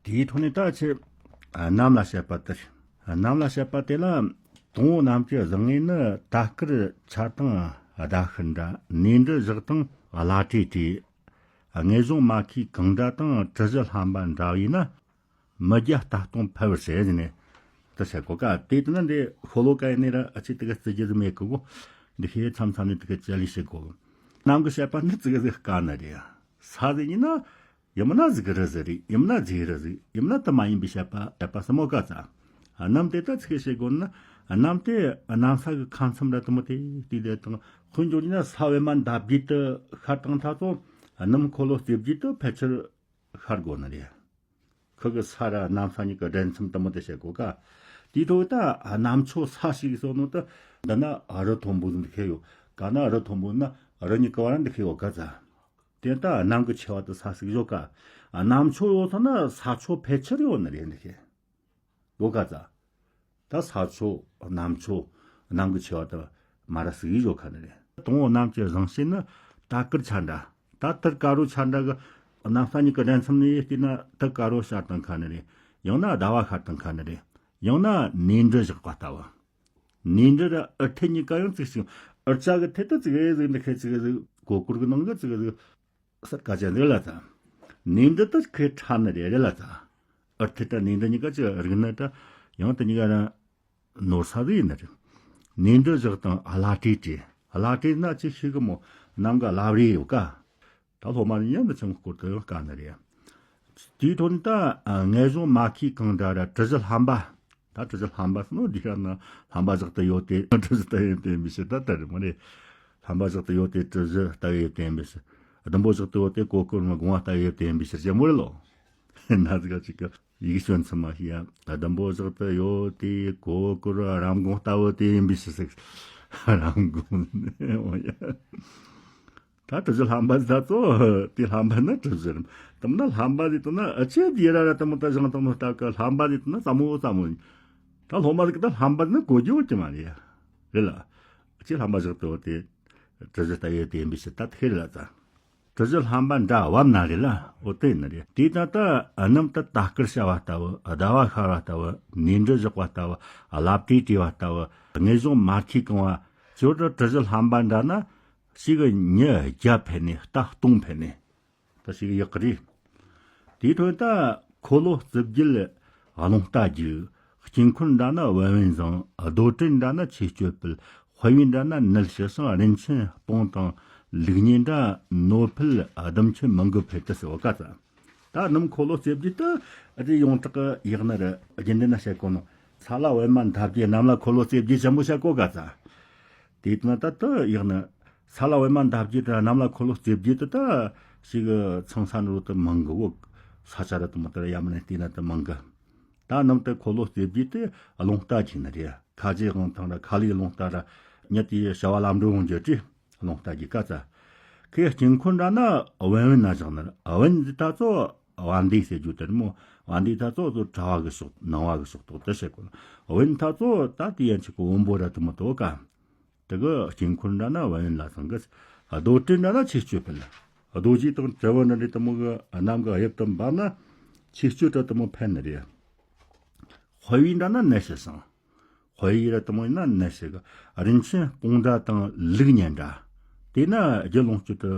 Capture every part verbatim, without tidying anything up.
དེའི་ཐོག་ནས་ད་ཆེ་གནམ་ལ་བཤད་པ་དེར། གནམ་ལ་བཤད་པ་དེ་ལ་དང་པོ་གནམ་གྱི་བཟང་ངན་ནི་ད་སྐར་ཆ་དང་ཟླ་ཤུལ་འདྲ། ནས་འབྲུ་བཞག་དང་བླ་བྲེ་བྲེ། དངོས་བྱུང་མ་ཁུའི་གང་འདྲ་དང་གྲུ་བཞི་ལྷམ་པ་འདྲ་བས་ན། མི་རྒྱ་ལྟ་སྟངས་ཕལ་བར་ཟེར་ནས་དེ་བཤད་གོ་ཀ། དེ་ལྟ་ན་འདི་ཤོ་ལོ་ཀ་ཡི་ནས་ར་ཨ་ཅེ་དེ་ག་བརྩི་རྒྱུ་མེད་གི་གོ། འདི་ཤེས་མཚམས་མཚམས་ནས་དེ་ག་ཅི་ལས་བཤད་གོ། གནམ་གི་བཤད་པ་ནི་ཙི་ག་ཟིག་དཀའ་ནི་རེད། ས་ཟིག་ཡིན་ན་ཡིན་མིན་ན་ཟིག་རི་ཟིག་རེད། ཡིན་མིན་ན་རྫས་རི་ཟིག་ཡིན་མིན་ན་དེ་མ་ཡིན་པའི་བཤད་པ་བཤད་པ་སྲིན་མོ་ཀ་ཙ། གནམ་དེ་ད་ཚིག་བཤད་དགོས་ན། གནམ་དེ་གནམ་ས་གི་ཁ་མཚམས་ར་དེ་མོ་དེ་དེ་དེ་དང་དཔེ་འཇོག་ན་ས་བས་མ་འདབ་རྒྱུད་དུ་ཤར་དང་ཐ་ཚོ། གནམ་འཁོར་ལོ་རྩིབས་རྒྱུད་དུ་ཕལ་ཆེར་ཤར་དགོས་ནི་རེད། ཁུ་གི་ས་ར་གནམ་ས་གཉིས་ཀྱི་སྦྲེལ་མཚམས་དུ་མོ་དེ་བཤད་གོ་ཀ། དེའི་ཐོག་ད་གནམ་མཆོག་ས་ཞིག་སོགས་ནང་དུ་འདི་ན་རི་མཐོན་པོ་འདི་ཁེ་ཡོད་ཀ། ན་རི་མཐོན་པོ་ན་རི་གཉིས་ཀ་བར་འདི་ཁེ་ཡོད་ཀ་ཙ། དེ་ད་གནམ་གྱི་ཆེ་བ་དུ་ས་ཞིག་ཡོད་ཀ། གནམ་མཆོག་ཡོད་ས་ན་ས་མཆོག་ཕལ་ཆེར་ཡོད་ནི་རེད་འདི་ཁེ། ལོ་ཀ་ཙ། ད་ས་མཆོག་གནམ་མཆོག་གནམ་གྱི་ཆེ་བ་དུ་མ་ར་ཟིག་ཡིག་བཟོ་ཁ་ནི་རེད། དང་པོ་གནམ་གྱི་བཟང་ཤེས་ནི་ད་སྐར་ཆ་འདྲ། ད་དུར་དཀར་རོ་ཆ་འདྲ་གི་གནམ་ས་གཉིས་ཀྱི་སྦྲེལ་མཚམས་ནས་བལྟས་ན་དུར་དཀར་རོ་ཤར་དང་ཁ་ནི་རེད། ཡང་ན་ཟླ་བ་ཤར་དང་ཁ་ནི་རེད། ཡང་ན་ནས་འབྲུ་བཞག་པ་ལྟ་བུ། ནས་འབྲུ་ར་འུར་ཐེ་གཉིས་ཀ་ཡང་ཙིག་ཞིག་འུར་ཆ་གི་ཐེ་ད་ཙིག་གེ་ཟིག་འདི་ཁེ་ཙིག་གེ་ཟིག་གོ་གུར་གི་ནང་གི་ཙིག་གེ་ཟིག་སར་ཀ་ཅན་རེད་ལ་ཙ། ནས་འབྲུ་ད་ཁེ་ཁྲ་ནི་རེད་རེད་ལ་ཙ། འུར་ཐེ་ད་ནས་འབྲུ་གཉིས་ཀ་ཅིག་རིག་ནི་ད་ཡང་དེ་གཉིས་ཀ་ར་ནོར་ས་ཟིག་ཡིན་ནི་རེད། ནས་འབྲུ་བཞག་དང་བླ་བྲེ་བྲེ། བླ་བྲེ་ན་ཅི་ཤེས་གི་མོ། གནམ་གི་བླ་བྲེ་ཡོད་ཀ། ད་སློབ་མ་ནི་ཡང་འདི་ཚང་སྐོར་དུ་ཡང་དཀའ་ནི་རེད། དེའི་ཐོག་ནས་ད་ངན་བྱུང་མ་ཁུའི་གང་འདྲ་ར་གྲུ་བཞི་ལྷམ་པ། ད་གྲུ་བཞི་ལྷམ་པ་སོགས་ནོ་འདི་ཤ་ན་ལྷམ་པ་བཞག་ཏུ་ཡོད་དེ་གྲུ་བཞི་ལྟ་ཡོད་དེ་མི་ཤེས་ད་ལྟ་རེད་མོ་རེད། ལྷམ་པ་བཞག་ཏུ་ཡོད་དེ་གྲུ་བཞི་ལྟ་ཡོད་དེ་མི་ཤེས། ཟླུམ་པོ་བཞག་ཏུ་ཡོད་དེ་གོ་ཀུར་མི་དགོང་བ་ལྟ་ཡོད་དེ་མི་ཤེས་ཅེས་མོ་རེད་ལོ། ན་ཟིག་ག་ཅིག་གི་ཡིག་སྐྱོན་ཚུལ་མ་ཤེས་ཡ། ཟླུམ་པོ་བཞག་ཏུ་ཡོད་དེ་གོ་ཀུར་རམ་གོང་ལྟ་བུ་དེ་ཡིན་པའི་ཕྱིར་ཟིག་རམ་གོང་ནས་འོ་ཡ། ད་གྲུ་བཞི་ལྷམ་པ་ཟིག་ད་ཚོ་དེ་ལྷམ་པ་ན་གྲུ་བཞི་རམ་དམ་ན་ལྷམ་པ་ཟིག་དུ་ན་ཨ་ཆེ་དེ་ར་ར་དམ་ད་ཞང་དམ་ལྟ་ག་ལྷམ་པ་ཟིག་དུ་ན་ཙམ་མོ་ཙམ་མོ། ད་སློབ་མ་ཟིག་ད་ལྷམ་པ་ཟིག་ན་གོ་རྒྱུ་ཡོད་ཀྱི་མ་རེད་ཡ། རེད་ལ། ཨ་ཆེ་ལྷམ་པ་བཞག་ཏུ་ཡོད་དེ་གྲུ་བཞི་ལྟ་ཡོད་དེ་ཡིན་པའི་ཕྱིར་ད་ཐེ་རེད་ལ་ཙ། གྲུ་བཞི་ལྷམ་པ་འདྲ་བབ་ན་རེད་ལ། འོ་དེ་ནི་རེད། དེ་ད་ལྟ་གནམ་དུ་ད་སྐར་ཤར་བ་ལྟ་བུ། ཟླ་བ་ཤར་བ་ལྟ་བུ། ནས་འབྲུ་བཞག་པ་ལྟ་བུ། བླ་བྲེ་བྲེ་བ་ལྟ་བུ། ངན་བྱུང་མ་ཁུའི་གང་བ། ཅོ་ཏྲ་གྲུ་བཞི་ལྷམ་པ་འདྲ་ན། ཞིག་གི་མྱི་བརྒྱ་ཕེབས་ནས་རྟ་སྟོང་ཕེབས་ནས། ད་ཞིག་ཡག་གི་རེད། དེའི་ཐོག་ད་འཁོར་ལོ་རྩིབས་བརྒྱད་རླུང་རྟ་རྒྱུག་དཀྱིལ་འཁོར་འདྲ་ན་བན་བོན་བཟང་། རྡོ་གྲལ་འདྲ་ན་ཆོས་སྤྱོད་སྤེལ། དཔལ་བེའུ་འདྲ་ན་ནད་ཞི་ཞིང་། རིན་ཆེན་སྤུངས་དང་ལུགས་གཉིས་འདྲ་ནོར་ཕུལ། ཨ་དམ་ཆོས་མང་གི་ཕེབས་དུ་ཟེར་བ་ཀ་ཙ། ད་གནམ་འཁོར་ལོ་རྩིབས་བརྒྱད་དུ་ཨ་དེ་ཡོངས་གྲགས་ཀྱི་ཡག་ནི་རེད། རྒྱུན་ལྡན་ན་བཤད་གོ་ནོ། ས་ལ་བས་མ་འདབ་བརྒྱད། གནམ་ལ་འཁོར་ལོ་རྩིབས་བརྒྱད་ཆེན་པོ་བཤད་གོ་ཀ་ཙ། དེ་ན་ད་དུ་ཡག་ནི། ས་ལ་བས་མ་འདབ་བརྒྱད་དུ་གནམ་ལ་འཁོར་ལོ་རྩིབས་བརྒྱད་དུ་ད་ཞིག་ཚང་ས་ནོར་དུ་མང་གི་བོ། ས་ཆ་ར་དུ་མ་དར་ཡ་མ་ནས་བལྟས་ན་དུ་མང་གི། ད་གནམ་དུ་འཁོར་ལོ་རྩིབས་བརྒྱད་དུ་རླུང་རྟ་རྒྱུག་ནི་རེད། ཁ་རྗེ་དབང་ཐང་ར་ཁ་ལིའི་རླུང་རྟ་ར་མྱི་དེའི་བྱ་བ་ལམ་འགྲོ་འོང་རྒྱུ་དེ་རླུང་རྟ་རྒྱུག་ཀ་ཙ། ཁོའི་དཀྱིལ་འཁོར་འདྲ་ན་བན་བོན་ན་བཞག་ནི་རེད། བན་འདི་ད་ཚོ་བན་དེ་ཟེར་རྒྱུ་དེ་རེད་མོ། བན་འདི་ད་ཚོ་ཚོ་གྲྭ་བ་གི་ཕྱོགས་ནང་བ་གི་ཕྱོགས་གཏོགས་དེ་བཤད་གོ། བན་ད་ཚོ་ད་དེ་ཡན་ཆད་གི་བོན་པོ་ར་དུ་མ་གཏོགས་ཀ། དེ་གི་དཀྱིལ་འཁོར་འདྲ་ན་བན་བོན་ལ་སང་གི། རྡོ་གྲལ་འདྲ་ན་ཆོས་སྤྱོད་སྤེལ། རྡོ་རྗེ་དང་གྲི་བུ་འདྲ་འདྲ་དུ་མོ་གི་གནམ་གི་དབྱིབས་དུ་འབབ་ན་ཆོས་སྤྱོད་དྲ་དུ་མོ་ཕན་ནི་རེད། དཔལ་བེའུ་འདྲ་ན་ནད་ཞི་ཞིང་། དཔལ་བེའུ་ར་དུ་མོ་ཡིན་ན་ནད་ཞི་གི། རིན་ཆེན་སྤུངས་འདྲ་དང་ལུགས་གཉིས་འདྲ། དེ་ན་རྒྱུ་ལོངས་སྤྱོད་དུ་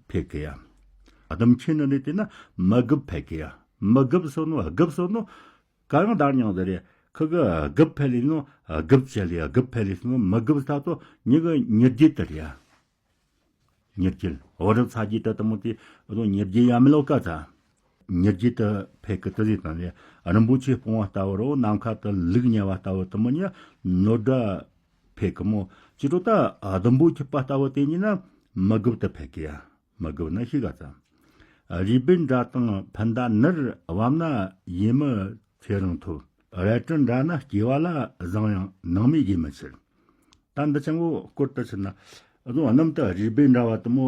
ཕེབས་གི་ཡ། ཨ་དམ་ཆོས་ནི་ནི་དེ་ན་མི་རྒུབ་ཕེབས་གི་ཡ། མི་རྒུབ་སོ་ནོ་རྒུབ་སོ་ནོ། ག་ཡང་བདག་མྱང་དེ་རེད། ཁུ་གི་རྒུབ་ཕེ་ལི་ནོ་རྒུབ་ཆེ་ལི་རྒུབ་ཕེ་ལི་སོ་ནོ་མི་རྒུབ་ད་ཚོ་མྱི་གི་མྱི་རྒྱུད་དེ་རེད་ཡ། མྱི་རྒྱུད་བུ་རབས་ཚ་རྒྱུད་དེ་དུ་མོ་དེ་ཨ་ནོ་མྱི་རྒྱུད་ཡ་མི་ལོ་ཀ་ཙ། མྱི་རྒྱུད་དུ་ཕེབས་གི་དེ་རེད་དང་རེད། རིན་པོ་ཆེ་སྤུངས་པ་ལྟ་བུ་རོ་ནམ་མཁའ་དུ་ལུགས་གཉིས་པ་ལྟ་བུ་དུ་མོ་ཉ་ནོར་འདྲ་ཕེབས་གི་མོ། ཅི་རོ་ད་ཨ་དུམ་བུ་ཁྱི་པ་ལྟ་བུ་དེ་ཉིད་ན་མི་རྒུབ་དུ་ཕེབས་གི་ཡ། མི་རྒུབ་ན་ཤི་ག་ཙ། རུས་སྦལ་འདྲ་དང་འཕུར་མདའ་ནར་བབ་ན་ཡིད་མི་ཚེ་རིང་ཐོབ། རལ་གྲི་འདྲ་ན་སྐྱེ་བ་ལ་བཟང་ཡང་ནང་མི་རྒྱུད་མི་ཆེར། ད་འདི་ཆེན་པོ་སྐོར་དུ་ཕྱིན་ན། ཨ་ནི་གནམ་དུ་རུས་སྦལ་འདྲ་བ་དུ་མོ་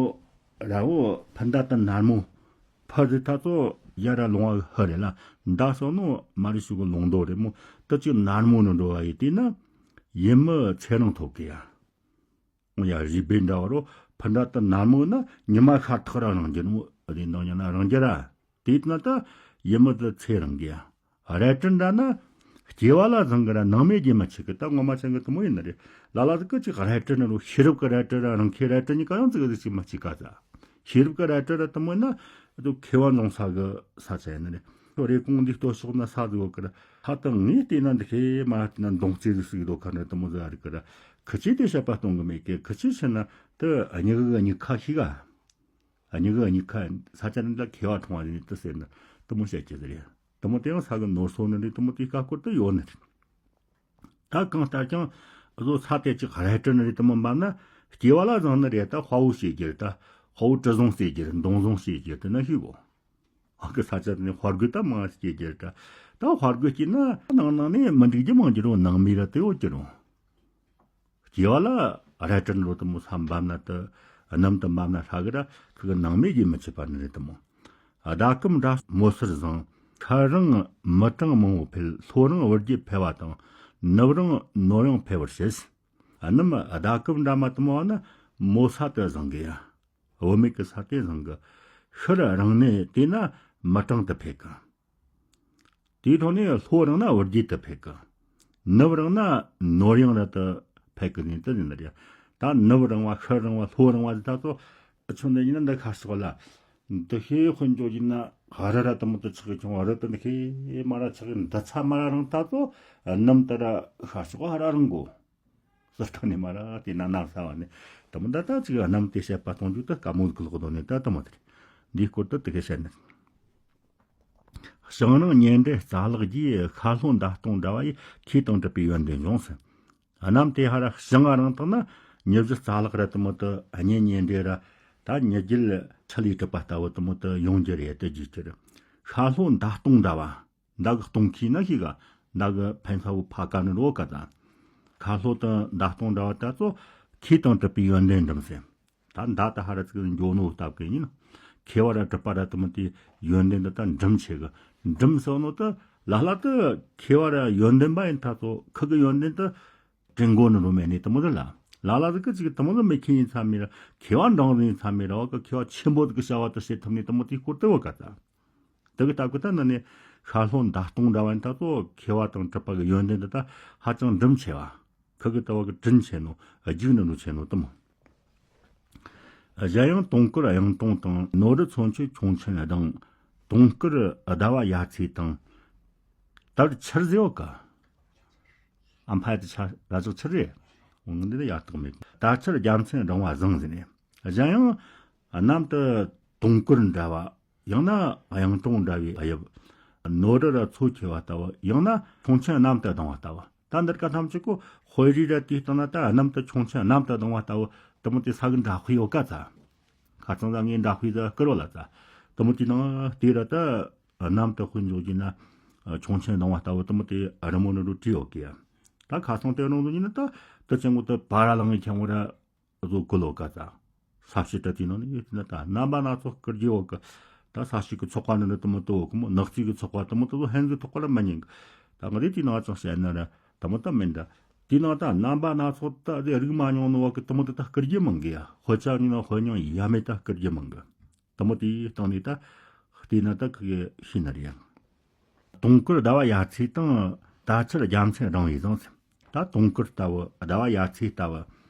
ར་བོ་འཕུར་མདའ་དུ་ནར་མོ། འཕུར་དེ་ད་ཚོ་ཡ་ར་ལོང་བ་ཧ་རེད་ལ། མདའ་སོགས་ནོ་མ་རི་ཤུ་གི་ལོང་རྡོ་རེད་མོ། དུ་ཅིག་ནར་མོ་ནོ་འགྲོ་བ་ཡི་དེ་ན་ཡིད་མི་ཚེ་རིང་ཐོབ་གི་ཡ། འོ་ཡ་རུས་སྦལ་འདྲ་བ་རོ་འཕུར་མདའ་དུ་ནར་མོ་ན་ཉི་མ་ཤར་ཐག་ར་རང་རྒྱུ་ནོ་རེད་འདང་ཉ་ན་རང་རྒྱུ་ར། དེ་ན་ད་ ཡིན་མོད་དུ་ཚེ་རིང་གི་ཡ། རལ་གྲི་འདྲ་ན་སྐྱེ་བ་ལ་བཟང་གི་ར་ནང་མི་རྒྱུ་མི་ཆེ་གི། ད་ངོ་མ་ཅན་གི་དེ་མོ་ཡིན་ནི་རེད། ལ་ལ་ཟིག་གི་ཅིག་རལ་གྲི་ནི་རུ་ཤེས་རབ་གི་རལ་གྲི་ར་རང་ཁའི་རལ་གྲི་གཉིས་ཀ་ཡང་ཙིག་གི་ཟིག་ཅིག་མི་གཅིག་ག་ཟ། ཤེས་རབ་ཀྱི་རལ་གྲི་ར་དེ་མོ་ན་དུ་མཁས་པ་འཛོམས་ས་གི་ས་ཆ་ཡིན་ནི་རེད། ཁྱོད་རེ་གོང་འདི་ལྟོ་ཕྱོགས་ན་ས་ཟིག་ཡོད་གི་ར། ཧ་ད་ངས་བལྟས་ན་འདི་ཁའི་མ་བལྟས་ན་མདུང་རྩེ་ཟིག་ཟིག་ཡོད་ག་ནི་དེ་མོ་ཟིག་ཨ་རིག་གི་ར། ཁི་ཆོས་དེ་བཤད་པ་གཏོང་གི་མེད་གི། ཁི་ཆོས་བཤད་ན་དུ་སྙིགས་གི་སྙིགས་ཁ་ཤིག་ག་སྙིགས་གི་སྙིགས་ཁ་ས་ཆ་འདི་ལ་མཁས་པ་མཐོང་བ་ཡིན་དུ་ཟེར་ན་དེ་མོ་བཤད་ཀྱི་ཟིག་རེད། དེ་མོ་དེ་ཡང་ས་གི་ནོར་སོང་ནི་རེད། དེ་མོ་དེའི་ཀ་སྐོར་དུ་ཡོད་ནི་རེད། ད་གང་ལྟར་ཀྱང་བཟོ་ས་དེ་ཅིག་རལ་གྲི་ནི་རེད། དེ་མོ་འབབ་ན་སྐྱེ་བ་ལ་བཟང་ནི་རེད། ད་དཔའ་བོ་བྱེད་རྒྱུ་རེད། ད་དཔའ་བོ་གྲི་བཟུང་བྱེད་རྒྱུ་རེད། མདུང་བཟུང་བྱེད་རྒྱུ་རེད། དེ་ན་ཤི་བོ་ཨ་གི་ས་ཆ་དེ་ནས་དཔའ་རྒོད་ད་མང་སྐྱེ་རྒྱུ་རེད། ད་དཔའ་རྒོད་སྐྱེས་ན་ནང་ནང་ནས་མི་འགྲིག་རྒྱུ་མང་རྒྱུ་རོ། ནང་མི་ར་དེ་ཡོད་རྒྱུ་རོ། སྐྱེ་བ་ལ་རལ་གྲི་ནི་རོ། དེ་མོ་ས་འབབ་ན་དུ་གནམ་དུ་འབབ་ན་ཧྲ་གི་ར། ཁི་གི་ནང་མི་རྒྱུ་མི་ཆེ་བ་ནི་རེད། དེ་མོ་ཟླ་སྐུམ་འདྲ་མོ་སར་བཟང་། ཤར་རིང་མི་གྲངས་མང་བོ་འཕེལ། ལྷོ་རིང་བུ་རྒྱུད་འཕེལ་བ་དང་། ནུབ་རིང་ནོར་གཡང་འཕེལ་བར་བྱེད། གནམ་ཟླ་སྐུམ་འདྲ་མ་དེ་མོ་བ་ན་མོ་ས་དུ་བཟང་གི་ཡ། བུད་མེད་ཀྱི་ས་དེ་བཟང་གི། ཤར་རིང་ནས་དེ་ན་མི་གྲངས་དུ་འཕེལ་གི། དེའི་ཐོག་ནས་ལྷོ་རིང་ན་བུ་རྒྱུད་དུ་འཕེལ་གི། ནུབ་རིང་ན་ནོར་གཡང་ར་དུ་འཕེལ་གི་ནི་དུ་ཡིན་ནི་རེད། ད་ནུབ་རིང་བ་ཤར་རིང་བ་ལྷོ་རིང་བ་དེ་ད་ཚོ་ཆུང་ནས་ཡིན་ན་འདི་ཁ་ཕྱོགས་ལ་འདི་ཤེས་དཔོན་འཇོག་ཡིན་ན་ཧ་ར་ར་དུ་མོ་དུ་ཆགས་གི། ཆུང་བ་ར་དུ་འདི་ཤེས་མ་ར་ཆགས་གི། འདི་ཚ་མ་ར་རིང་ད་ཚོ་གནམ་དུ་ར་ཤར་ཕྱོགས་ཧ་ར་རིང་གོ། སུ་ཐང་ནས་མ་ར་དེ་ན་ནམ་ས་བ་ནས་དུ་མོ་ད་ད་ཅིག་གནམ་དེ་བཤད་པ་གཏོང་རྒྱུ་དུ་དཀའ་མོ་གི་ལོག་དོ་ནས་ད་དུ་མོ་དེ་འདིའི་སྐོར་དུ་དུ་གེ་བཤད་ནས། ཞིང་རིང་ཉེ་འབྲེལ་རྩ་ལག་རྒྱས། ཤར་ལྷོ་མདའ་སྟོང་འདྲ་བ་ཡི། ཁྱི་དང་གྲུབ་པའི་ཡོན་ཏན་འབྱུང་ཟེར། གནམ་དེ་ཧ་ར་ཞིང་རིང་དང་ན་མྱི་བཞི་རྩ་ལག་ར་དུ་མོ་དུ་གཉེན་ཉེ་འབྲེལ་ར། ད་མྱི་རྒྱུད་ཆུ་ལས་གྲུབ་པ་ལྟ་བུ་དུ་མོ་དུ་ཡོང་རྒྱུ་རེད་དུ་རྒྱུ་རྒྱུ་རེད། ཤར་ལྷོ་མདའ་སྟོང་འདྲ་བ། མདའ་གི་སྟོང་ཁྱི་ན་ཤི་ག་མདའ་གི་འཕེན་ས་བོ་ཕ་ཀ་ནི་རོ་ཀ་ད། ཤར་ལྷོ་དུ་མདའ་སྟོང་འདྲ་བ་ད་ཚོ་ཁྱི་དང་གྲུབ་པའི་ཡོན་ཏན་འགྲིམ་ཟེར། ད་མདའ་ད་ཧ་ར་ཚིག་འཇོག་ནོ་སྟབས་གི་ཡིན། མཁས་པ་ར་གྲུབ་པ་ར་དུ་མོ་དེ་ཡོན་ཏན་དུ་ད་འགྲིམ་ཆེ་གི། འགྲིམ་སོ་ནོ་དུ་ལ་ལ་དུ་མཁས་པ་ར་ཡོན་ཏན་པ་ཡིན་ད་ཚོ་ཁི་གི་ཡོན་ཏན་དུ་དྲན་གོ་ནི་རུ་མེད་ནི་དུ་མོ་དུ་ལ་ལ་ལ་དུ་གི་ཅིག་དུ་མོ་དུ་མི་ཁྱི་ཡིན་ཚ་མི་ར་མཁས་པ་འབྲང་ཡིན་ཚ་མི་ར་བ་གི་མཁས་པ་ཆེན་པོ་དུ་གི་བྱ་བ་དུ་བྱེད་ཐུབ་ནི་དུ་མོ་དེ་སྐོར་དུ་བ་ག་ད། དེ་གི་སྟབས་ཀྱིས་ད་ནི་ནི་ཤར་ལྷོ་མདའ་སྟོང་འདྲ་བ་ཡིན་ད་ཚོ་མཁས་པ་དང་གྲུབ་པ་གི་ཡོན་ཏན་འདི་ད་ཧ་ཅང་འགྲིམ་ཆེ་བ། ཁི་གི་ལྟ་བ་གི་དྲིན་ཆེ་ནོ་རྒྱུག་ནི་ནོ་ཆེ་ནོ་དུ་མོ། གཞན་ཡང་དུང་དཀར་གཡུང་དྲུང་དང་། ནོར་རི་མཚོ་མཆུ་ཁྱུང་ཆེན་གདང་། དུང་དཀར་ཟླ་བ་ཡར་ཚེས་དང་། དར་ཆར་ཟེར་བ་ཀ་ཨམ་ཕ་དེ་ཆ་ར་ཅག་ཆར་རེད། འོང་འདི་ལ་ཡར་དག་མེད། དར་ཆར་རྒྱལ་མཚན་སྦྲང་བ་བཟང་ཟེར་ནས། གཞན་ཡང་གནམ་དུ་དུང་དཀར་འདྲ་བ། ཡང་ན་གཡུང་དྲུང་འདྲ་བའི་དབྱིབས། ནོར་རི་ར་མཚོ་ཁྱེར་བ་ལྟ་བུ། ཡང་ན་ཁྱུང་ཆེན་གནམ་དུ་ལྡིང་བ་ལྟ་བུ། ད་འདིར་ཀ་ཐམས་ཅད་ཀོ་དཔེ་རིས་ར་དེའི་སྟེང་ན་ད་གནམ་དུ་ཁྱུང་ཆེན་གནམ་དུ་ལྡིང་བ་ལྟ་བུ་དུ་མོ་དེ་ས་གི་འདྲ་དཔེ་ཡོད་ཀ་ཙ། ཁ་ཚང་ད་ངའི་འདྲ་དཔེ་ད་བསྐུར་བ་ལ་ཙ། དུ་མོ་དེའི་ནང་དེ་ར་ད་གནམ་དུ་དཔེ་འཇོག་གྱིན་ན་ཁྱུང་ཆེན་ལྡིང་བ་ལྟ་བུ་དུ་མོ་དེ་རི་མོ་ནི་རུ་བྲིས་ཡོད་ཀི་ཡ། ད་ཁ་སང་དེ་རང་དུ་ཡིན་ན་ད་དུ་ཅན་གོ་ད་བ་ར་ལང་ངི་ཁྱང་བ་ར། བཟོ་དགོས་ལོ་ཀ་ཙ། ས་བྱི་ཏྲ་དེའི་ནང་ནས་ཡོད་དེ་ན་ད་རྣམ་པ་སྣ་ཚོགས་སྐུར་རྒྱུ་ཡོད་ཀི། ད་ས་བྱི་གི་ཚོགས་པ་ནི་ནི་དུ་མོ་དུ་ཡོད་ཀི་མོ། ནག་རྩིས་གི་ཚོགས་པ་དུ་མོ་དུ་ཧན་གི་ཐོག་པ་ལ་མ་ཉན་གི། ད་ང་དེ་དེའི་ནང་ཙང་བཤད་ན་ར་དུ་མོ་ད་མིན་ད། དེའི་ནང་ད་རྣམ་པ་སྣ་ཚོགས་ད་དེ་རིག་མ་མྱོང་ནོ་བ་གི་དུ་མོ་དུ་ད་སྐུར་རྒྱུ་མང་གི་ཡ། དཔེ་ཆ་ཉིན་ན་དཔེ་མྱོང་ཡ་མེད་ད་སྐུར་རྒྱུ་མང་གི། དུ་མོ་དེའི་སྟེང་ནས་ད་བལྟས་ན་ད་ཁི་གི་ཤེས་ན་རེད་ཡ། དུང་དཀར་ཟླ་བ་ཡར་ཚེས་དང་། དར་ཆར་རྒྱལ་མཚན་སྦྲང་བུ་བཟང་ཟེར། ད་དུང་དཀར་ལྟ་བུ་ཟླ་བ་ཡར་ཚེས་ལྟ་བུ།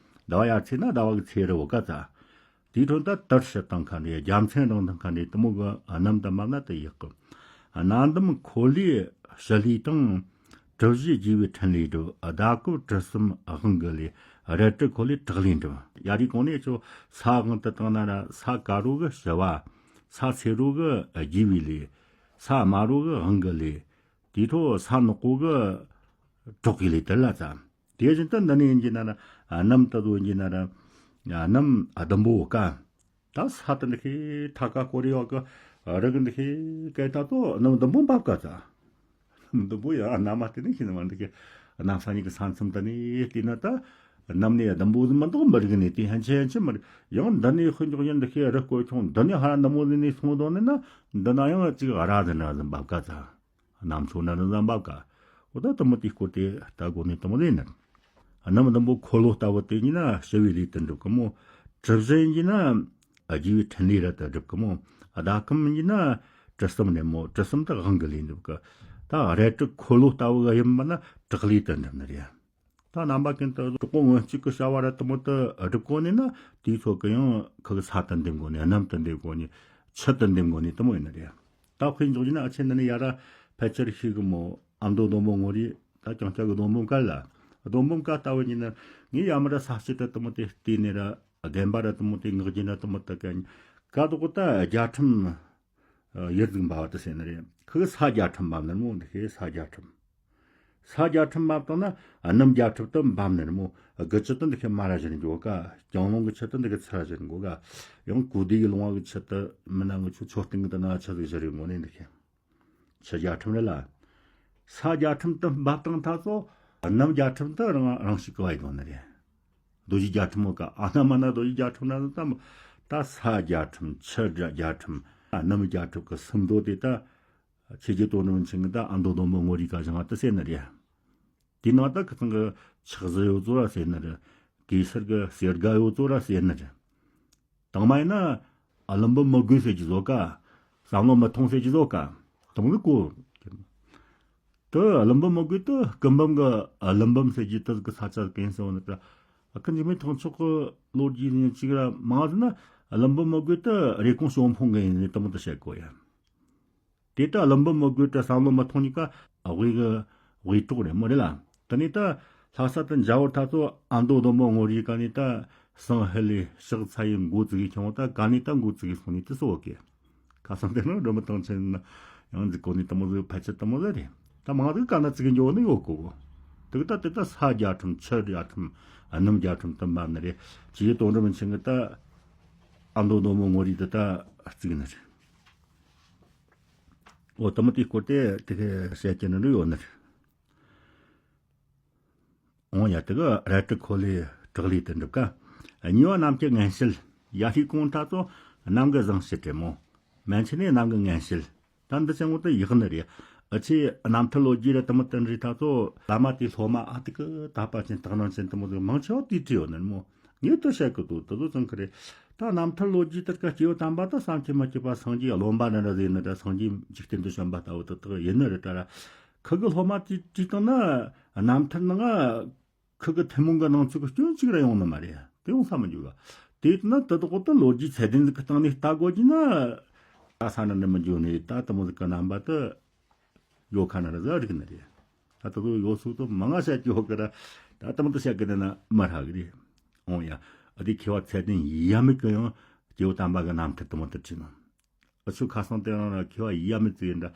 ཟླ་བ་ཡར་ཚེས་ན་ཟླ་བ་གི་ཚེས་རི་བོ་ཀ་ཙ། དེའི་འཕྲོ་ད་དར་ཕྱི་དང་ཁ་འདྲེ་རྒྱལ་མཚན་སྦྲང་དང་ཁ་འདྲེ་དུ་མོ་གི་གནམ་དུ་མ་ན་དུ་ཡག་གི། གནམ་འདམ་འཁོར་ལོའི་ཞི་ལུས་དང་། གྲུ་བཞི་རྒྱས་པའི་ཕྲིན་ལས་སྒྲུབ། ཟླ་གོས་གྲུ་གསུམ་དབང་གི་ལས། རལ་གྲི་འཁོར་ལོའི་དྲག་ལས་འགྲུབ། ཡ་རིགས་གོང་ནས་ཆོ་ས་དབང་དུ་བཏང་ན་ར་ས་དཀར་རོ་གི་ཞི་བ། ས་སེར་རོ་གི་རྒྱས་པའི་ལས། ས་དམར་རོ་གི་དབང་གི་ལས། དེའི་འཕྲོ་ས་ནག་པོ་གི་གྲོགས་ཀྱི་ལས་དེ་ལ་ཙམ། དེ་བཞིན་དུ་འདི་ནས་ཡིན་གྱི་ན་ར་གནམ་དུ་བཟོ་ཡིན་གྱི་ན་ར་གནམ་ཟླུམ་པོ་ཀ། ད་ས་དེ་འདི་ཤེས་ཐ་ཀ་ཀོ་རི་ཡོ་གི་རི་གི་འདི་ཤེས་སྐད་ད་ཚོ་གནམ་ཟླུམ་པོ་འབབ་ཀ་ཙ། གནམ་ཟླུམ་པོ་ཡ་གནམ་མ་དེ་ནས་ཤེས་ན་མ་འདི་ཤེས་གནམ་ས་གཉིས་ཀྱི་ས་མཚམས་དེ་ནས་བལྟས་ན་ད་གནམ་ནས་ཟླུམ་པོ་ཟིག་མི་འདུག་མི་རིག་ནས་དེ་ཧན་ཆེ་ཧན་ཆེ་མི་རིག་ཡང་འདི་ནས་ཤུན་ཅོག་ཡིན་འདི་ཤེས་རི་བསྐོར་ཆུང་འདི་ནས་ཧ་ར་འདི་མོ་ཟིག་ནས་སོང་དོ་ནས་ན་འདི་ན་ཡང་ཅིག་ར་ཟིག་ན་ཟིག་འབབ་ཀ་ཙ། གནམ་མཚོ་ན་རི་འཛམ་བུ་ག། འོ་ད་དུ་མོ་དེའི་སྐོར་དེ་ལྟ་དགོས་ནས་དུ་མོ་ལས་ནི། གནམ་ཟླུམ་པོ་འཁོར་ལོ་ལྟ་བུ་དེ་ཡིན་ན་ཞི་བའི་ལས་དུ་འགྲུབ་གི་མོ། གྲུ་བཞི་ཡིན་ན་རྒྱས་པའི་ཕྲིན་ལས་ར་དུ་འགྲུབ་གི་མོ། ཟླ་གམ་ཡིན་ན་ གྲུ་གསུམ་རེད་མོ། གྲུ་གསུམ་དེ་དབང་གི་ལས་འགྲུབ་གི། ད་རལ་གྲི་འཁོར་ལོ་ལྟ་བུ་ག་ཡིན་པ་ན་དྲག་ལས་དུ་འགྲུབ་ནི་རེད། ད་རྣམ་པ་ཀུན་ཏུ་གྲོགས་པོ་སྔོན་གཅིག་གི་བྱ་བ་ར་དུ་མོ་དུ་སྒྲུབ་གོ་ནི་ན། དེའི་ཚོ་གི་ཡང་ཁུ་གི་ས་དུ་འདེམ་གོ་ནི། གནམ་དུ་འདེམ་གོ་ནི། ཆུ་དུ་འདེམ་གོ་ནི་དུ་མོ་ཡིན་ནི་རེད། ད་དཔེ་འཇོག་རྒྱུ་ན་ཨ་ཆེ་འདི་ནི་ཡ་ར་ཕལ་ཆེར་ཤེས་གི་མོ། ཨ་མདོ་སྡོང་པོ་ངོ་རིས། ད་ཀྱང་སྐྱ་གི་སྡོང་པོ་མཁར་ལ། སྡོང་པོ་མཁར་ལྟ་བུ་ཡིན་ན། ངས་ཡ་མ་ར་ས་སྐྱི་དུ་དུ་མོ་དེ་བལྟས་ནི་ར། རྒན་པ་ར་དུ་མོ་དེ་ངག་རྒྱུན་ར་དུ་མོ་དུ་གན་ཀ་དོ་གོ་ད་རྒྱ་ཁྲིམས་ཡིར་ཟིག་འབབ་བ་དུ་ཟེར་ནི་རེད། ཁུ་གི་ས་རྒྱ་ཁྲིམས་འབབ་ནི་རེད་མོ། འདི་ཁའི་ས་རྒྱ་ཁྲིམས། ས་རྒྱ་ཁྲིམས་འབབ་བཏང་ན་གནམ་རྒྱ་ཁྲིམས་དུ་འབབ་ནི་རེད་མོ། དགུ་ཆུ་དུ་འདི་ཁའི་མ་ར་བཞིན་འགྱོ་ག། ཀྱང་ལུང་གི་ཆུ་དུ་འདི་ཁའི་ཚུར་ར་བཞིན་འགྱོ་ག། ཡང་གོ་དེ་གི་ལུང་བ་གི་ཆུ་དུ་མི་ན་ངི་ཆུ་མཆོད་རྟེན་གི་དུ་ན་ཆུ་ཟིག་བཞུར་རེ་འགྱོ་ནི་འདི་ཁའི། ཆུ་རྒྱ་ཁྲིམས་རེད་ལ། ས་རྒྱ་ཁྲིམས་དུ་འབབ་བཏང་ཐ་ཚོ་གནམ་རྒྱ་ཁྲིམས་དུ་རང་རང་ཞིག་གི་བ་ཡི་དོན་ནི་རེད། རྡོ་རྗེ་རྒྱ་ཁྲིམས་མོ་ཀ། ཨ་ན་མ་ན་རྡོ་རྗེ་རྒྱ་ཁྲིམས་ན་ད་ད་ས་རྒྱ་ཁྲིམས། ཆུ་རྒྱ་ཁྲིམས། གནམ་རྒྱ་ཁྲིམས་ཀྱི་སུམ་མདོ་དེ་ད་ཆོས་རྗེ་དོན་གྲུབ་རིན་ཆེན་གྱིས་ད་ཨ་མདོ་སྡོང་པོ་ངོ་རིས་ཀ་བཞེངས་པ་དུ་ཟེར་ནི་རེད། དེའི་ནང་ད་ཁི་ཚང་གི་ཆགས་གཞི་ཡོད་ཚོ་ར་ཟེར་ནི་རེད། གེ་སར་གི་གསེར་སྒ་ཡོད་ཚོ་ར་ཟེར་ནི་རེད། དང་མ་ཡིན་ན་ཀླུ་འབུམ་མི་རྒོད་ཟེར་གྱི་བཟོ་ཀ། བསམ་བློ་མི་ཐོངས་ཟེར་གྱི་བཟོ་ཀ། དང་གི་གོ། དུ་ཀླུ་འབུམ་མི་རྒོད་དུ་སྐུ་འབུམ་གི་ཀླུ་འབུམ་ཟེར་གྱི་དུ་གི་ས་ཆ་གན་སོང་ནི་ད། ཨ་ཀི་འཇིགས་མེད་ཐང་ཆོག་གི་ལོ་རྒྱུས་ནི་གཅིག་ར་མང་ཟེར་ན། ཀླུ་འབུམ་མི་རྒོད་དུ་རེ་སྐོང་ཞོ་འཕོང་གི་ཡིན་ནི་དུ་མོ་དུ་བཤད་གོ་ཡ། དེ་ལྟ་ཀླུ་འབུམ་མི་རྒོད་དུ་བསམ་བློ་མི་ཐོངས་ནི་ཀ་དབུས་གི་དབུས་གྲོགས་རེད་མོ་རེད་ལ། དེ་ནས་ད་ལྷ་ས་དུ་འཇའ་བོར་ཐ་ཚོ་ཨ་མདོ་སྡོང་པོ་ངོ་རིས་ཀ་ནས་ད་སང་ཧི་ལི་ཕྱག་ཚ་ཡི་འགོ་བཙུགས་ཡི་ཁྱོང་ད་ག་ནས་ད་འགོ་བཙུགས་ཡི་སོང་ནས་དུ་སོ་གི། ཁ་སང་དེ་ནང་སྒྲོལ་མ་ཐང་ཆེན་ན་ཡང་འཛུགས་གོ་ནས་དུ་མོ་ཟིག་ཕལ་ཆེར་དུ་མོ་ཟིག་རེད། ད་མང་ཟིག་ག་ན་བཙུགས་གི་འཇོག་ནི་ཡོད་གོ། དུ་ད་དེ་ད་ས་རྒྱ་ཁྲིམས། ཆུ་རྒྱ་ཁྲིམས། གནམ་རྒྱ་ཁྲིམས་དུ་འབབ་ནི་རེད། ཆོས་རྗེ་དོན་གྲུབ་རིན་ཆེན་གྱིས་ད་ཨ་མདོ་སྡོང་པོ་ངོ་རིས་དུ་ད་བཙུགས་ནི་རེད། འོ་དུ་མོ་དེའི་སྐོར་དེ་དེ་ག་བཤད་ཀྱི་ནི་འདྲ་ཡོད་ནི་རེད། འོང་ཡ་དེ་གི་རལ་གྲི་འཁོར་ལོའི་དྲག་ལས་དེ་འགྲུབ་ཀ། གཉིས་པ་གནམ་གྱི་མངོན་ཤེད། ཡ་ཧི་གོང་ཐ་ཚོ་གནམ་གྱི་བཟང་ཕྱི་དྲེ་མོ། མན་ཆད་ནས་གནམ་གྱི་མངོན་ཤེད། ད་འདི་ཆེན་མོ་དེ་ཡག་ནི་རེད། ཨ་ཆེ་རྣམ་ཐར་ལོ་རྒྱུས་ར་དུ་མོ་དེ་འདྲི་ཐ་ཚོ་བླ་མ་དེའི་སློབ་མ་ཨ་ཏི་ཀི་ད་པ་ཅན་དག་སྣང་ཅན་དུ་མོ་དེ་མང་ཆེ་བ་དེའི་བྲིས་ཡོད་ནི་མོ། ངས་དུ་བཤད་གི་འདུག་དུ་དུ་ཙང་གི་རེད། ད་རྣམ་ཐར་ལོ་རྒྱུས་དེར་ཀ་སྐྱེ་བོ་དམ་པ་དང་བསམ་གྱིས་མི་ཁྱབ་པ་སངས་རྒྱས་རློམ་པ་འདྲ་འདྲ་ཟེར་ནི་འདྲ། སངས་རྒྱས་འཇིག་རྟེན་དུ་བྱོན་པ་ལྟ་བུ་དེ་དག་ཡིན་ནི་རེད་ད་ར། ཁུ་གི་སློབ་མ་དེ་བྲིས་བཏང་ན་རྣམ་ཐར་ནང་ང་ཁུ་གི་ཐུན་མོང་གི་སྣང་ཚུལ་གི་སྐྱོན་གཅིག་ར་ཡོང་ནི་མ་རེད། དེ་ཡོང་ས་མི་འཇུག་ག། དེ་ཡིན་ན་དེ་དག་གོ་ད་ལོ་རྒྱུས་ཚད་ལྡན་ཟིག་གི་སྟེང་ནས་ལྟ་དགོས་ཀྱི་ན། ད་ས་ན་ནི་མི་འཇུག་ནི་ད་དུ་མོ་ཟིག་གི་རྣམ་པ་དེ་ཡོད་ཁ་ན་ར་ཟ་རིག་ནི་རེད། ད་དུ་ཡོད་སུ་དུ་མང་ང་བཤད་ཀྱི་ཡོད་གི་ར། ད་དུ་མོ་དུ་བཤད་གི་ན་ན་མ་རག་གི་རེད། འོང་ཡ། ཨ་དེ་མཁས་པ་ཚད་ལྡན་ཡ་མི་གི་ཡང་སྐྱེ་བོ་དམ་པ་གི་རྣམ་ཐར་དུ་མོ་དུ་བྲིས་ནོ། ཨ་ཆུ་ཁ་སང་དེ་རང་ལ་མཁས་པ་ཡ་མི་བརྩི་ཡིན་འདྲ།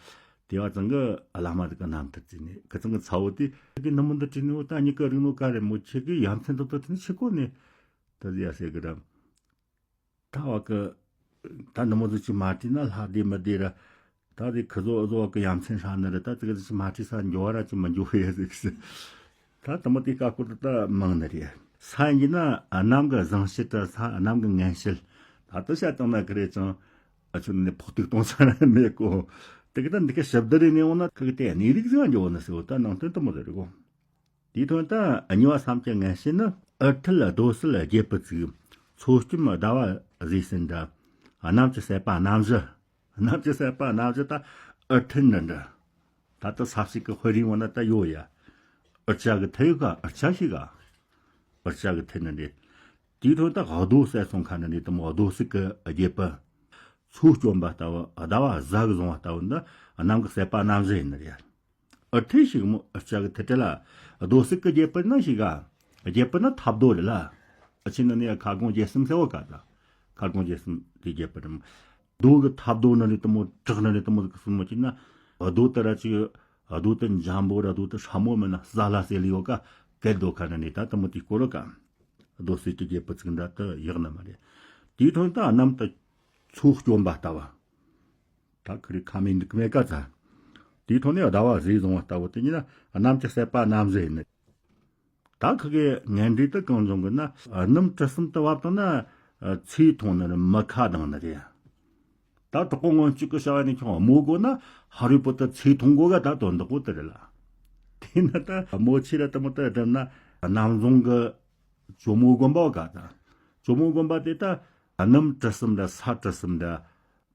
དེ་བ་ཚང་གི་བླ་མ་དུ་གི་རྣམ་ཐར་བརྩི་ནི་གི་ཚང་གི་ཚ་བོ་དེ་གི་ནི་མོ་འདི་བྲིས་ནི་འོ་ད་མྱི་གི་རིག་ནོ་ག་རེ་མོ་ཁྱེད་གི་ཡ་མཚན་དུ་དུ་བྲིས་ནི་ཆི་གོ་ནི། ད་ཟེར་ཡ་ཟེར་གི་ར། ད་བ་གི་ད་ནི་མོ་ཟིག་ཅིག་མ་བྲིས་ན་ལྷ་བདེ་མི་བདེ་ར། ད་དེ་ཁི་ཟོ་ཨ་ཟོ་བ་གི་ཡ་མཚན་ཧྲ་ནི་ར། ད་ཙི་གི་ཟིག་ཅིག་མ་བྲིས་ས་འགྱོ་བ་ར་ཅིག་མི་འགྱོ་ཡ་ཟིག་ཟེར། ད་དུ་མོ་དེ་ཀ་ཀོ་ད་ད་མང་ནི་རེད། ས་ཡིན་གྱི་ན་གནམ་གི་བཟང་ཕྱི་དྲ་ས་གནམ་གི་མངོན་ཤེད། ད་དུ་བཤད་བཏང་ན་གི་རེད་ཅང་། ཨ་ཆུ་ནི་ཕོག་ཐུག་གཏོང་ས་ར་མེད་གོ། དེ་གི་ད་འདི་གི་ཞབས་བསྡུ་རེ་ནས་འོང་ན་ཁི་གི་དེ་གནས་རིགས་ཟིག་འགྱོ་ནི་ཟེར་བ་ད་ནང་དོན་དུ་མོ་རེ་རེད་གོ། དེའི་ཐོག་ད་གཉིས་པ་བསམ་གྱི་ངན་ཤེས་ནི། ཨུ་ཐུལ་རྡོ་སིལ་རྒྱལ་པོ་བཙུགས། མཚོ་སྐྱོམ་ཟླ་བ་བཟོས་ཟིན་འདྲ། གནམ་གྱི་སྲེད་པ་གནམ་གཞི། གནམ་གྱི་སྲེད་པ་གནམ་གཞི་ད་ཨུ་ཐུལ་འདྲ་འདྲ། ད་ལྟ་ས་ཞིག་གི་དཔེ་རིང་བ་ན་ད་ཡོད་ཡ། ཨུ་ཅག་གི་ཐུལ་ཡོད་ག། ཨུ་ཅག་ཞིག་ག། ཨུ་ཅག་གི་ཐུལ་ནི་འདྲ། དེའི་ཐོག་ད་རྡོ་སེལ་སོང་ཁ་ནི་འདྲ་དུ་མོ་རྡོ་སིལ་གི་རྒྱལ་པོ། མཚོ་སྐྱོམ་པ་ལྟ་བུ་ཟླ་བ་གཟའ་གི་བཟུང་བ་ལྟ་བུ་འདི་གནམ་གི་སྲེད་པ་གནམ་གཞི་ཡིན་ནི་རེད། ཨུ་ཐུལ་ཞིག་མོ་ཨུ་ཅག་གི་ཐུལ་དྲི་ལ། རྡོ་སིལ་གི་རྒྱལ་པོ་ན་ཞིག་ག། རྒྱལ་པོ་ན་ཐབ་རྡོ་རེད་ལ། ཨུ་ཆི་ནི་ནི་ཁ་སྐོང་རྒྱལ་གསུམ་ཟེར་བ་ག་ད། ཁ་སྐོང་རྒྱལ་གསུམ་དེ་རྒྱལ་པོ་རེད་མོ། རྡོ་གི་ཐབ་རྡོ་ནི་རེད་དུ་མོ་བྲག་ནི་རེད་དུ་མོ་གི་སུ་མོ་ཅི་ན། རྡོ་དེ་ར་ཅིག་རྡོ་དེ་འཇམ་པོ་ར་རྡོ་དེ་སྲ་མོ་མིན་ན་ཟ་ལ་ཟེར་ལི་ཡོད་ཀ། གལ་རྡོ་ཁ་ནི་ནི་ད་དུ་མོ་དེ་སྐོར་རོ་ཀ། རྡོ་སིལ་གི་རྒྱལ་པོ་བཙུགས་འདྲ་དུ་ཡག་ནི་མ་རེད། དེའི་ཐོག་ད་གནམ་དུ་མཚོ་སྐྱོམ་པ་ལྟ་བུ། ད་ཁི་རི་ཁ་མེད་འདུག་མེད་ཀ་ཚ། དེའི་ཐོག་ནས་ཟླ་བ་གཟའ་བཟུང་བ་ལྟ་བུ་དེ་ཉིད་ན་གནམ་གྱི་སྲེད་པ་གནམ་གཞི་ཡིན་ནི། ད་ཁི་གེ་ངན་འབྲས་དུ་གང་བྱུང་གི་ན་སྣུམ་གྲི་གསུམ་དུ་བབ་བཏང་ན་ཚེ་ཐུང་ནི་རེད། མི་ཁ་གདངས་ནི་རེད། ད་གྲོགས་པོ་སྔོན་གཅིག་གི་བྱ་བ་ནས་ཁྱོད་རྨོ་དགོས་ན་ཧ་རི་པོ་ཏར་ཚེ་ཐུང་དགོས་ག་ད་དོན་དག་པོ་དེ་རེད་ལ། དེས་ན་ད་རྨོ་ཆེ་ར་དུ་མོ་དུ་བསྒྲུབ་ན་གནམ་རྫོང་གི་ཇོ་མོ་དགོན་པ་ག་ད། ཇོ་མོ་དགོན་པ་དེ་ད་སྣུམ་གྲི་གསུམ་འདྲ་ས་གྲི་གསུམ་འདྲ།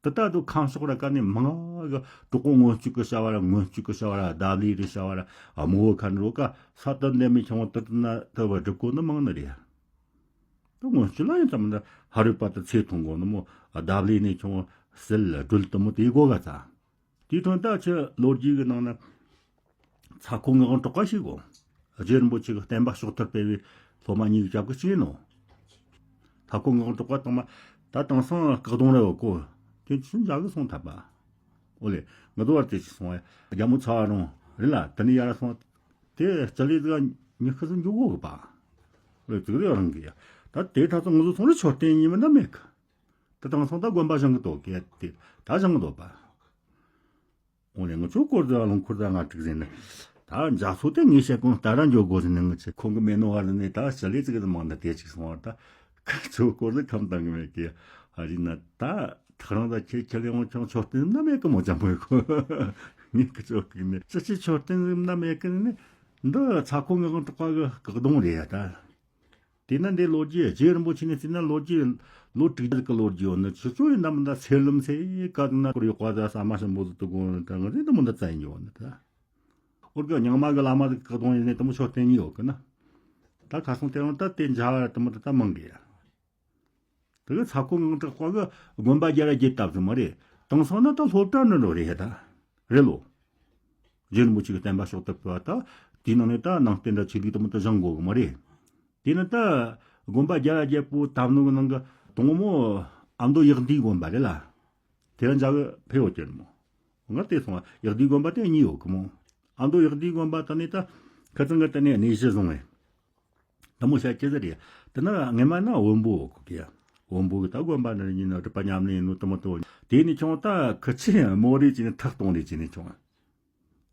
དེ་ལྟ་དུ་ཁམས་ཕྱོགས་ར་ཀ་ནས་མང་གི་གྲོགས་པོ་སྔོན་སྐྱོད་ཀྱི་བྱ་བ་ར་སྔོན་སྐྱོད་ཀྱི་བྱ་བ་ར་ཟླ་བླའི་རི་བྱ་བ་ར་དམུ་བོ་ཁ་འགྲོ་ཀ་ས་དུ་འདེམས་མི་ཆུང་བ་དུ་དུ་ན་དུ་བ་སྒྲུབ་གོ་ནི་མང་ནི་རེད། དུ་སྔོན་སྐྱོད་ལ་ཡིན་ཙམ་ན་ཧ་རི་པ་དུ་ཚེ་ཐུང་གོ་ནི་མོ་ཟླ་བླའི་ནས་ཆུང་བ་སིལ་སྒྲོལ་དུ་མོ་དེ་གོ་ག་ཚ། དེའི་དོན་དག་ཆུ་ལོ་རྒྱུས་ཀྱི་ནང་ན། ཚ་ཁོ་ངག་དབང་གྲགས་པ་ཞིག་གོ། རྗེ་རིན་པོ་ཆེ་གི་བསྟན་པ་ཕྱོགས་མཐར་སྤེལ་བའི་སློབ་མ་ཉིད་ཀྱི་ཞབས་ཀྱི་གཅིག་ཡིན་ནོ། ཚ་ཁོ་ངག་དབང་གྲགས་པ་དང་མ་ད་དེང་སང་སྐུ་གདུང་རེ་བ་གོ། དེ་ཆུ་འཇའ་གི་སོང་ཐབས་པ། ཨོ་ལེ། ང་ཚོ་བར་དེ་ཅི་སོང་བས་རྒྱ་མོ་ཚ་བ་རུང་རེད་ལ་དེ་ནི་ཡར་སོང་། དེ་སྤྱི་ལེ་ཟིག་ཉི་ཤུ་ཟིག་འཇུག་གོ་གི་པ། ཨོ་ལེ་ཙིག་རེ་རང་གི་ཡ། ད་དེ་ད་ཚོ་ང་ཚོ་སོང་རེ་མཆོད་རྟེན་ཡིན་མིན་ན་མེད་གི། ད་དེང་སང་ད་དགོན་པ་བཞེངས་གི་འདུག་གི་དེ་ད་བཞེངས་གི་འདུག་པ། འོ་ནས་ང་ཚོ་སྐོར་དང་རླངས་འཁོར་དང་ང་དྲུག་ཟིན་ནས། ད་འཇའ་ཚོགས་དེ་ངས་བཤད་གོང་ལྟ་ར་འཇོག་དགོས་ཟིན་ནས་ང་ཚོ་ཁོང་གི་མེད་ནོ་བ་ལ་ནས་ད་ཞི་ལས་ཙིག་གི་མང་ན་དེ་ཅིག་སོང་བ་ད། ཁ་ཚོ་སྐོར་ལ་ཁམས་དང་གི་མེད་ཀི། ཧ་རི་ན་ད་ཐག་རང་ད་ཁྱེད་ཁྱེད་ལས་འོང་ཆང་མཆོད་རྟེན་ན་མེད་གི་མོ་ཅང་མོ་ཡི་ཁོ། ངས་ཁི་ཚོ་གི་ནས་ཅི་ཅི་མཆོད་རྟེན་ན་མེད་གི་ནས། འདི་ཚ་ཁོ་ངག་དབང་གྲགས་པ་གི་སྐུ་གདུང་རེད་ཡ་ད། དེས་ན་འདི་ལོ་རྒྱུས་རྗེ་རིན་པོ་ཆེ་ནས་བརྩིས་ན་ལོ་རྒྱུས་ལོ་དྲུག་ཅུ་གི་ལོ་རྒྱུས་ཡོད་ནི་ཆུ་ཚོད་ཡིན་ནམ་ད་སེར་ལམ་སེ་ཀ་ན་སྐོར་ཡོད་པ་ད་ས་མ་ཤམ་པོ་དུ་དུ་གོ་ད་ང་རེ་ད་མོ་ད་ཙན་ཡོད་ནི་ད། ཨོར་གི་རྙིང་མ་གི་བླ་མ་གི་གདོང་ཡིན་ནི་ད་མོ་ཆོ་བསྟན་ཡོད་གི་ན། ད་ཁ་སང་དེ་རིང་ད་དེ་འཇའ་བ་ད་མོ་ད་ད་མང་གི་ཡ། དེ་གི་ཚ་ཁོ་ངང་དྲག་པ་གི་དགོན་པ་རྒྱ་ར་རྒྱས་བཏབ་ཟིན་མ་རེད། དེང་སང་ན་ད་སློབ་གྲྭ་ནི་འགྲོ་རེད་ད། རེད་ལོ། རྗེ་རིན་པོ་ཆེ་གི་བསྟན་པ་ཕྱོགས་དེར་སྤེལ་བ་ད། དེའི་ནང་ནས་ད་ནང་བསྟན་ར་ཆོས་ལུགས་དུ་མ་ད་བཞེངས་དགོས་གི་མ་རེད། དེ་ནི་ད་དགོན་པ་རྒྱ་ར་རྒྱལ་པོ་དམ་ནོ་གི་ནང་གི་དང་མོ་ཨ་མདོ་ཡག་སྡེའི་དགོན་པ་རེད་ལ། དེ་ར་འཇའ་གི་ཕེ་བོ་ཀྱེར་མོ། ང་དེ་སོང་ཡག་སྡེའི་དགོན་པ་དེ་གཉིས་ཡོད་གི་མོ། ཨ་མདོ་ཡག་སྡེའི་དགོན་པ་ད་ནི་ད་ཁ་ཚང་གི་ད་ནི་གནས་གཞི་བཟུང་བས། དེ་མོ་བཤད་ཀྱི་ཟེར་ཡ། དེ་ན་སྔས་མ་ན་བོན་པོ་གི་ཡ། བོན་པོ་གི་ད་དགོན་པ་ནི་ཡིན་ན་སྒྲུབ་པ་ཉམས་ལེན་ཡིན་ནོ་དེ་མོ་དེ། དེ་ནས་ཁྱོང་ད་ཁི་ཆེ་མོ་རེ་ཅི་ནས་ཐག་གཏོང་རེ་ཅི་ནས་ཁྱོང་།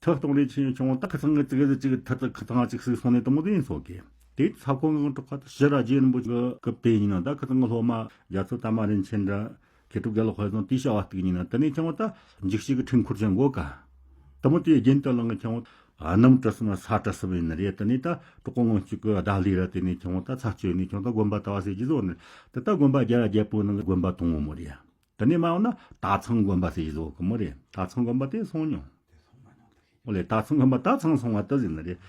ཐག་གཏོང་རེ་ཅི་ནས་ཁྱོང་ད་ཁི་ཚང་གི་ཙི་གི་ཙི་གི་ཐག་ཐག་ཁི་ཚང་ཅིག་སུག་སོང་ནས་དེ་མོ་དེ་ཡིན་སོ་གི། དེ་ཚ་ཁོ་ངང་དྲག་པ་ད་ཕྱི་ར་རྗེ་རིན་པོ་ཆེ་གི་སྐབས་དེ་ཡིན་ན་ད་ཁི་ཚང་གི་སློབ་མ་རྒྱ་མཚོ་དར་མ་རིན་ཆེན་འདྲ། མཁས་གྲུབ་དགེ་ལེགས་དཔལ་བཟང་དེའི་བྱ་བ་ལྟ་གི་ཡིན་ན་དེ་ནས་ཁྱོང་ད་འཇིགས་བྱེད་ཀྱི་འཕྲུལ་འཁོར་ཅན་གོ་ག། དེ་མོ་དེའི་རྒྱན་དུ་བླངས་ཀྱི་ཁྱོང་། གནམ་གྲུ་གསུམ་ས་གྲུ་གསུམ་ཡིན་ནི་རེད། དེ་ནས་ད་གྲོགས་པོ་སྔོན་སྐྱོད་ཀྱི་ཟླ་ལི་ར་དེ་ནས་ཁྱོང་ད་ཚ་བཅོས་ནས་ཁྱོང་ད་དགོན་པ་ལྟ་བ་ཟེར་གྱི་བཟོ་ནི། དེ་ད་དགོན་པ་རྒྱ་ར་རྒྱལ་པོའི་ནང་གི་དགོན་པ་དང་བོ་མོ་རེད། དེ་ནས་མ་འོངས་ན་ད་ཚང་དགོན་པ་ཟེར་གྱི་བཟོ་གི་མོ་རེད། ད་ཚང་དགོན་པ་དེ་སོང་མྱོང་། ཨོ་ལེ་ད་ཚང་དགོན་པ་ད་ཚང་སོང་བ་ད་ཟེར་ནི་རེད།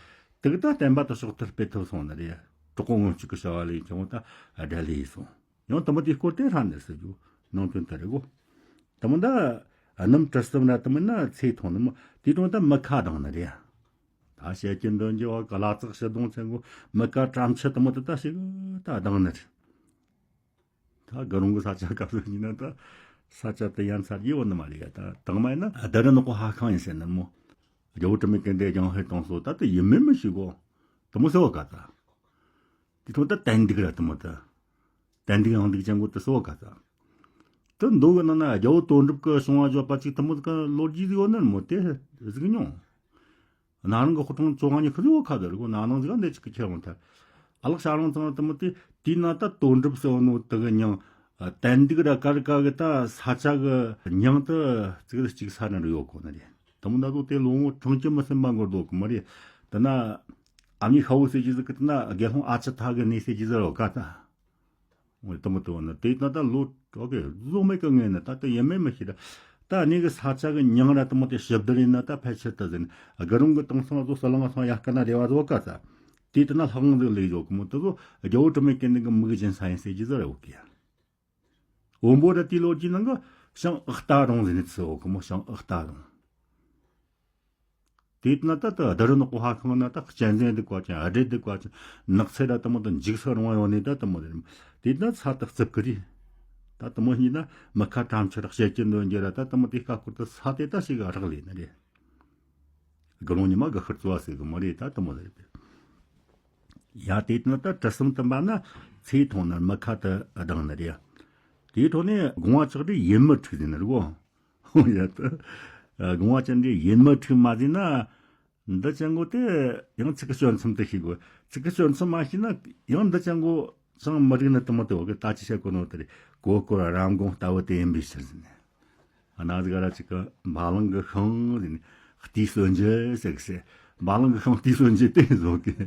དེ་གི་ད་བསྟན་པ་དུ་ཕྱོགས་མཐར་སྤེལ་ཐུབ་སོང་ནི་རེད། གྲོགས་པོ་སྔོན་སྐྱོད་ཀྱི་བྱ་བ་ལས་ཁྱོང་ད་སྒྲ་ལས་སོང་། ཡང་དུ་མ་དེའི་སྐོར་དེ་ཧྲ་ནས་ཟེར་རྒྱུ་ནང་དོན་དེ་རེད་གོ། དུ་མ་ད་གནམ་གྲུ་གསུམ་ར་དུ་མ་ན་ཚེ་ཐུང་ནི་མོ་དེ་དྲུང་ད་མི་ཁ་དང་ནི་རེད། ད་བཤད་ཀྱི་འདོན་རྒྱུ་བ་ག་ལ་ཙག་བཤད་གཏོང་ཚན་གོ་མི་ཁ་གྲམ་ཆུ་དུ་མ་དུ་ད་ཞིག་ད་དང་ནི་རེད། ད་ག་རུང་གི་ས་ཆ་ག་ཚོད་ཡིན་ན་ད་ས་ཆ་དུ་ཡན་ཚར་ཡི་བ་ནི་མ་རེད་ཡ། ད་དང་མ་ཡིན་ན་ད་རི་ནག་པོ་ཧ་ཁང་ཡིན་ཟེར་ནི་མོ། རྒྱལ་བོ་དྲི་མེད་ཀུན་ལྡན་རྒྱང་ཧེ་གཏོང་སོ་ད་དུ་ཡིན་མིན་མི་ཤེས་གོ། དུ་མོ་ཟེར་བ་ག་ད། དེ་ཐོག་ད་ཏན་ཏིག་ར་དུ་མོ་ད། ཏན་ཏིག་ཡང་ཏིག་ཅན་གོ་དུ་སོ་ག་ད། དུ་མདོ་གི་ནང་ན་རྒྱལ་བོ་དོན་གྲུབ་ཀྱི་བྱུང་བ་བརྗོད་པ་ཅིག་དུ་མོ་གི་ལོ་རྒྱུས་ཡོད་ནི་མོ་དེ་གཟིགས་མྱོང་། ན་རང་གི་ཧོ་ཁྲོང་ཅོ་ང་ཉི་ཁུ་ཟི་བོ་ཁ་དུ་རུ་གོ་ན་ནང་ཟིག་འདི་ཅིག་གི་ཁྱེར་འོང་ཐལ། ཨ་ལག་ཤ་རང་ཚང་དུ་མོ་དེ་དེ་ན་ད་དོན་གྲུབ་སོ་ནོ་དུ་གི་མྱང་། ཏན་ཏིག་ར་ཀར་ཀ་གི་ད་ས་ཆ་གི་མྱང་དུ་ཙིག་ཙིག་ས་ན་རུ་ཡོད་གོ་ནི་རེད། དུ་མོ་ད་དུ་དེ་ལོ་ངོ་གྲངས་ཀྱི་མི་སེམས་མ་འགོར་དོ་གི་མ་རེད། དེ་ན། ཨ་མྱེས་ཤ་བོ་ཟེར་གྱི་ཟིག་གི་དེ་ན་དགེ་སློང་ཨ་ཅི་ཐ་གི་གནས་ཟེར་གྱི་ཟིག་རོ་ཀ་ད། འོ་དུ་མོ་དུ་བ་ན་དེ་ན་ད་ལོ་ཀྲོ་གི་བཟོ་མེད་གི་ངེས་ན་ད་དེ་ཡེ་མེད་མི་ཤེས་ད། ད་གནས་གི་ས་ཆ་གི་མྱང་ར་དུ་མོ་དེ་ཞིབ་བསྡུར་ཡིན་ན་ད་ཕལ་ཆེར་ད་ཟིན་དགའ་རུང་གི་དང་སང་བཟོ་ས་ལང་སང་ཡག་ག་ན་རེ་བ་བཟོ་ཀ་ད། དེ་དེ་ན་ལྷག་ང་ཟིག་ལས་བཟོ་གི་མོ་དུ་བཟོ་རྒྱལ་བོ་དྲི་མེད་ཀུན་ལྡན་གི་མིག་སྦྱིན་ས་ཡིན་ཟེར་གྱི་ཟིག་རེ་བོ་གི་ཡ། བོན་པོ་ར་དེའི་ལོ་རྒྱུས་ནང་གི་ཞང་ཨག་རྟ་རོང་ཟེར་ནས་ཚུ་འོ་གི་མོ་ཞང་ཨག་རྟ་རོང་། དེ་ན་ད་ད་རྡ་རུ་ནག་པོ་ཧ་ཁང་ན་ད་གཅན་གཟན་འདུག་པ་ཅན་ཨ་འདྲེ་འདུག་པ་ཅན་ནགས་ཚལ་ར་དུ་མོ་དུ་འཇིགས་སུ་རུང་བ་ཡོང་ནས་ད་དུ་མོ་དེ་དེ་ན་ས་ད་རྩུབ་གི་རེད། ད་དུ་མོ་གཉིས་ན་མི་ཁ་གྲམ་ཆུ་ར་བཤད་ཀྱི་འདོན་རྒྱུ་ར་ད་དུ་མོ་དེ་ཁ་ཁུར་དུ་ས་དེ་ད་ཞིག་རག་ལས་ནི་རེད། དགུང་ལོ་ཉི་མ་དགུ་ཤུར་རྩི་བ་ཟེར་གི་མོ་རེད་ད་དུ་མོ་རེད། ཡ་དེ་ན་ད་གྲུ་གསུམ་དུ་འབབ་ན་ཚེ་ཐུང་ན་མི་ཁ་དུ་ལྡང་ནི་རེད། དེའི་ཐོག་ནས་དགོངས་པ་ཆགས་དུས་ཡིད་མི་འཁྲུག་ཟེར་ནི་རེད་གོ། ཧོ་ཡ་ད། དགོངས་པ་ཅན་འདི་ཡིད་མི་འཁྲུག་མ་ཟེར་ན། འདི་ཅན་གོ་དེ་ཡང་ཚིག་གི་གཅོད་མཚམས་དེ་ཤེས་དགོས། ཚིག་གི་གཅོད་མཚམས་མ་ཤེས་ན་ཡང་འདི་ཅན་གོ་ཅང་མི་རིག་ན་དུ་མོ་དེ་འོ་གི་ད་ཅི་བཤད་གོ་ནོ་དེ་རེད། གོ་སྐོར་རམ་གོང་ལྟ་བུ་དེ་ཡིན་པའི་ཕྱིར་ཟེར་ནས། ཨ་ན་ཟིག་ར་ཅིག་གི་བ་ལང་གི་ཤིང་ཟེར་ནས་ལྟས་གསོན་རྒྱུ་ཟེར་གི་ཟེར། བ་ལང་གི་ཤིང་ལྟས་གསོན་རྒྱུ་དེ་བཟོ་གི།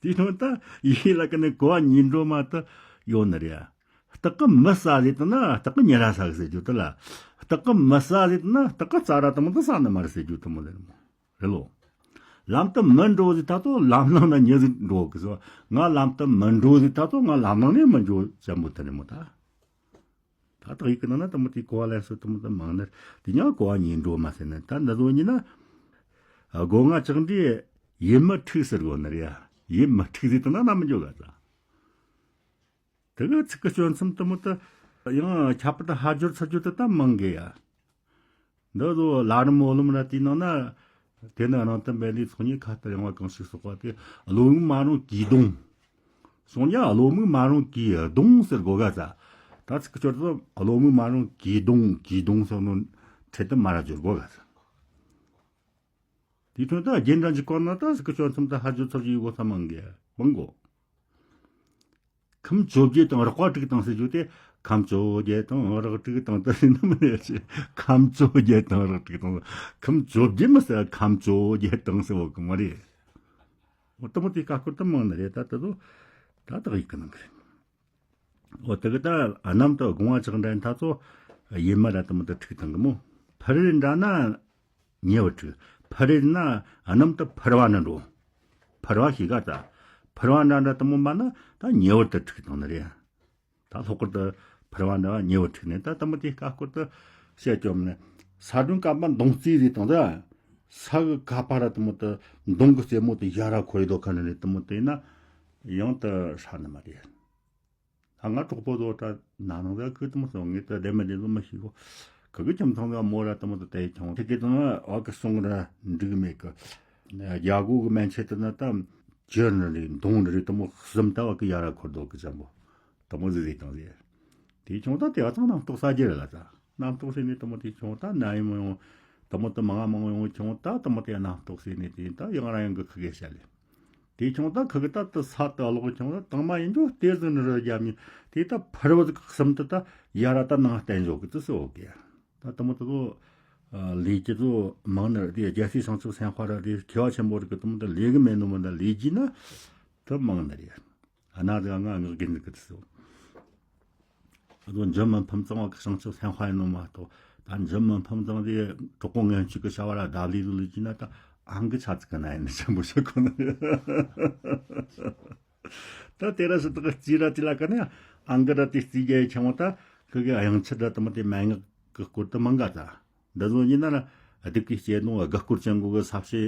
དེ་ཐོག་ད་ཡིད་ལ་ཀ་ནས་གོ་བ་ཉིན་འགྲོ་མ་ད་ཡོད་ནི་རེད། སྟག་གི་མི་ཟ་ཟེར་དུས་ན་སྟག་གི་མྱི་ར་ཟ་གི་ཟེར་རྒྱུ་དེ་ལ། སྟག་གི་མི་ཟ་ཟེར་དུས་ན་སྟག་གི་རྩྭ་ར་དེ་མོ་དེ་ཟ་ནི་མ་རེད་ཟེར་རྒྱུ་དེ་མོ་རེད་མོ། རེད་ལོ། ལམ་དུ་མི་འགྲོ་ཟེར་ད་དོ་ལམ་ནང་ན་མྱི་ཟིག་འགྲོ་གི་ཟེར། ང་ལམ་དུ་མི་འགྲོ་ཟེར་ད་དོ་ང་ལམ་ནང་ནས་མི་འགྲོ་ཅན་པོ་དེ་རེད་མོ་ད། ད་སྟག་ཡིག་གི་ནང་ན་དེ་མོ་དེའི་གོ་བ་ལེན་སྲོལ་དེ་མོ་དེ་མང་ནི་དེ་ཉག་གོ་བ་ཉིད་འགྲོ་མ་ཟེར་ནི་ད་འདི་ཚོ་ཉིད་ན། སྒོ་ང་ལྕགས་འདྲའི་ཡིད་མི་འཁྲུག་ཟེར་གོ་ནི་རེད་ཡ། ཡིད་མི་འཁྲུག་ཟེར་དེ་ན་ན་མི་འགྱོ་ག་ད། དེ་གི་ཚིག་གི་གཅོད་མཚམས་དེ་མོ་དེ་ཡང་ཁྱད་པར་དུ་ཧ་སྦྱོར་ཚུར་སྦྱོར་དེ་ད་མང་གི་ཡ། འདི་ཚོ་ལ་རི་མོ་ལོ་མ་ར་དེའི་ནང་ན། དེ་ནི་རང་དོན་པའི་ལས་ཚོགས་གཉིས་ཁ་ལྟར་ཡང་བ་གང་ཞིག་སོགས་པ་དེ་བློ་མིག་མ་རུངས་གྱིས་གདོང་། སོང་ཉ་བློ་མིག་མ་རུངས་གྱིས་གདོང་ཟེར་གོ་ག་ས། ད་ཚིག་གི་སྦྱོར་དུ་བློ་མིག་མ་རུངས་གྱིས་གདོང་གྱིས་གདོང་ཟེར་ནོ་འཕྲལ་དུ་མ་ར་སྦྱོར་གོ་ག་ས། དེའི་དོན་དུ་རྒྱན་འདྲ་འཇིག་གོ་ན་ད་ཚིག་གི་སྦྱོར་མཚམས་དུ་ཧ་སྦྱོར་ཚུར་སྦྱོར་ཡོད་གོ་ས་མང་གི་མང་གོ། ཁམས་བཅོ་བརྒྱད་དང་རོགས་པ་དྲུག་དང་ཟེར་རྒྱུ་དེ། ཁམས་བཅོ་བརྒྱད་དང་རོགས་དྲུག་དང་དེ་ཟེར་ནི་མིན་ནས་ཆེ། ཁམས་བཅོ་བརྒྱད་དང་རོགས་དྲུག་དང་། ཁམས་བཅོ་བརྒྱད་མི་ཟེར། ཁམས་བཅོ་བརྒྱད་དང་ཟེར་བ་གི་མ་རེད། འོ་དེ་མོ་དེའི་ཀ་སྐོར་དུ་མང་ནི་རེད། ད་དེ་ཚོ་ད་སྟག་ཡིག་གི་ནང་གི་རེད། འོ་དེ་གི་ད་གནམ་དུ་སྒོ་ང་ལྕགས་འདྲ་ད་ཚོ་ཡིད་མི་ར་དེ་མོ་དེ་འཁྲུག་དང་གི་མོ། ཕུར་རེ་འདྲ་ན། ཉེ་བར་འཁྲུག་ཕུར་རེ་ན་གནམ་དུ་ཕུར་བ་ནི་འགྲོ། ཕུར་བ་ཤེས་ག་ད། ཕུར་བ་འདྲ་འདྲ་དེ་མོ་མ་ན་ད་ཉེ་བར་དུ་འཁྲུག་དང་ནི་རེད། ད་ལྷག་པར་དུ་ཕུར་བ་འདྲ་བ་ཉེ་བར་འཁྲུག་ནས་ད་དེ་མོ་དེའི་ཀ་སྐོར་དུ་བཤད་ཀྱོམ་ནས། ས་སྒྲོན་ཀ་པ་མདུང་རྩེ་རེད་དང་ད། ས་གི་ཀ་པ་ར་དེ་མོ་དེ་མདུང་གི་རྩེ་མོ་དེ་ཡ་ར་འཁོར་ཡོད་དོ་ཁ་ནས་དེ་མོ་དེ་ན་ཡང་དུ་ཧྲ་ནི་མ་རེད། ད་ང་གྲོགས་པོ་ཚོ་ད་ན་ནང་ད་ཁུ་དེ་མོ་སོང་ངས་ད་བདེ་མི་བདེ་ཚོ་མི་ཤེས་གོ། ཁུ་གི་ཁྱིམ་ཚང་ད་མོ་ར་དེ་མོ་ད་དེ་ཁྱོང་ཁི་གི་དང་བ་གི་སོང་ར་འགྲིག་མེད་གི། རྒྱ་སྒོ་གི་མན་ཆད་དུ་ན་ད་ཇི་ནི་རེད་མདུང་ནི་རེད་དེ་མོ་གསུམ་ད་བ་གི་ཡ་ར་འཁོར་དོ་གི་ཅན་པོ། དེ་མོ་ཟིག་རེད་དང་ཟེར། དེ་ཁྱོང་ད་དེ་བ་ཚང་རྣམ་རྟོག་ས་རྒྱུ་རེད་ལ་ད། རྣམ་རྟོག་ཟེར་ནས་དེ་མོ་དེ་ཁྱོང་ད་ན་ཡི་མོ་ཡོང་། དེ་མོ་དེ་མང་ང་མང་ཡོང་ཁྱོང་ད་དེ་མོ་དེ་རྣམ་རྟོག་ཟེར་ནས་དེ་ད་ཡང་ར་ཡང་གི་ཁུ་གེ་བཤད་ལེ། དེ་ཁྱོང་ད་ཁུ་གི་ད་དུ་ས་དུ་ལོག་ཁྱོང་ད་དང་མ་ཡིན་འགྲོ་དེ་ཟིན་རུ་རྒྱ་མི་དེ་ད་ཕུར་བུ་གསུམ་དུ་ད་ཡ་ར་ད་ནང་བསྟན་འཇོག་གི་དུ་སོ་གེ། ད་དེ་མོ་དེ་ཚོ་ལས་ཀྱི་ཚོ་མང་ནི་དེ་རྒྱལ་སྲས་བྱང་ཆུབ་སེམས་དཔའ་ར་དེ་མཁས་པ་ཆེན་པོ་རིག་གི་དེ་མོ་ད་ལས་གི་མེད་ནོ་མོ་ད་ལས་ཀྱི་ན་དུ་མང་ནི་རེད། ཨ་ན་དེ་ང་ངག་གི་འདུག་གི་དུ་སོ། ཨ་ཚོ་འཇུ་མི་ཕམ་གཙང་བ་གི་བྱང་ཆུབ་སེམས་དཔའ་ཡིན་ནོ་མ་གཏོགས་ད་འཇུ་མི་ཕམ་གཙང་དེ་གྲོགས་པོ་ངན་ཆུ་གི་བྱ་བ་ར་ལྡབ་ལི་ལུ་ལུ་ཅི་ན་ད་ཨང་གི་ཆ་ཚིག་གི་ན་ཡིན་ཆེན་པོ་ཞིག་གོ་ནི། ད་དེ་ར་སི་ཏི་གི་རྩིས་ར་དེ་ལ་ཀ་ནས་ཨང་གི་ར་དེ་རྩིས་རྒྱ་ཡི་ཆེན་མོ་ད་ཁུ་གི་དབྱངས་ཆུ་ར་དེ་མོ་དེ་མན་ངག་གི་སྐོར་དུ་མང་ག་ད། འདི་ཚོ་ཡིན་ན་ན་སྡུག་གི་སྐྱེ་ནོ་དགའ་སྐོར་ཅན་གོ་གི་ས་བྱེ་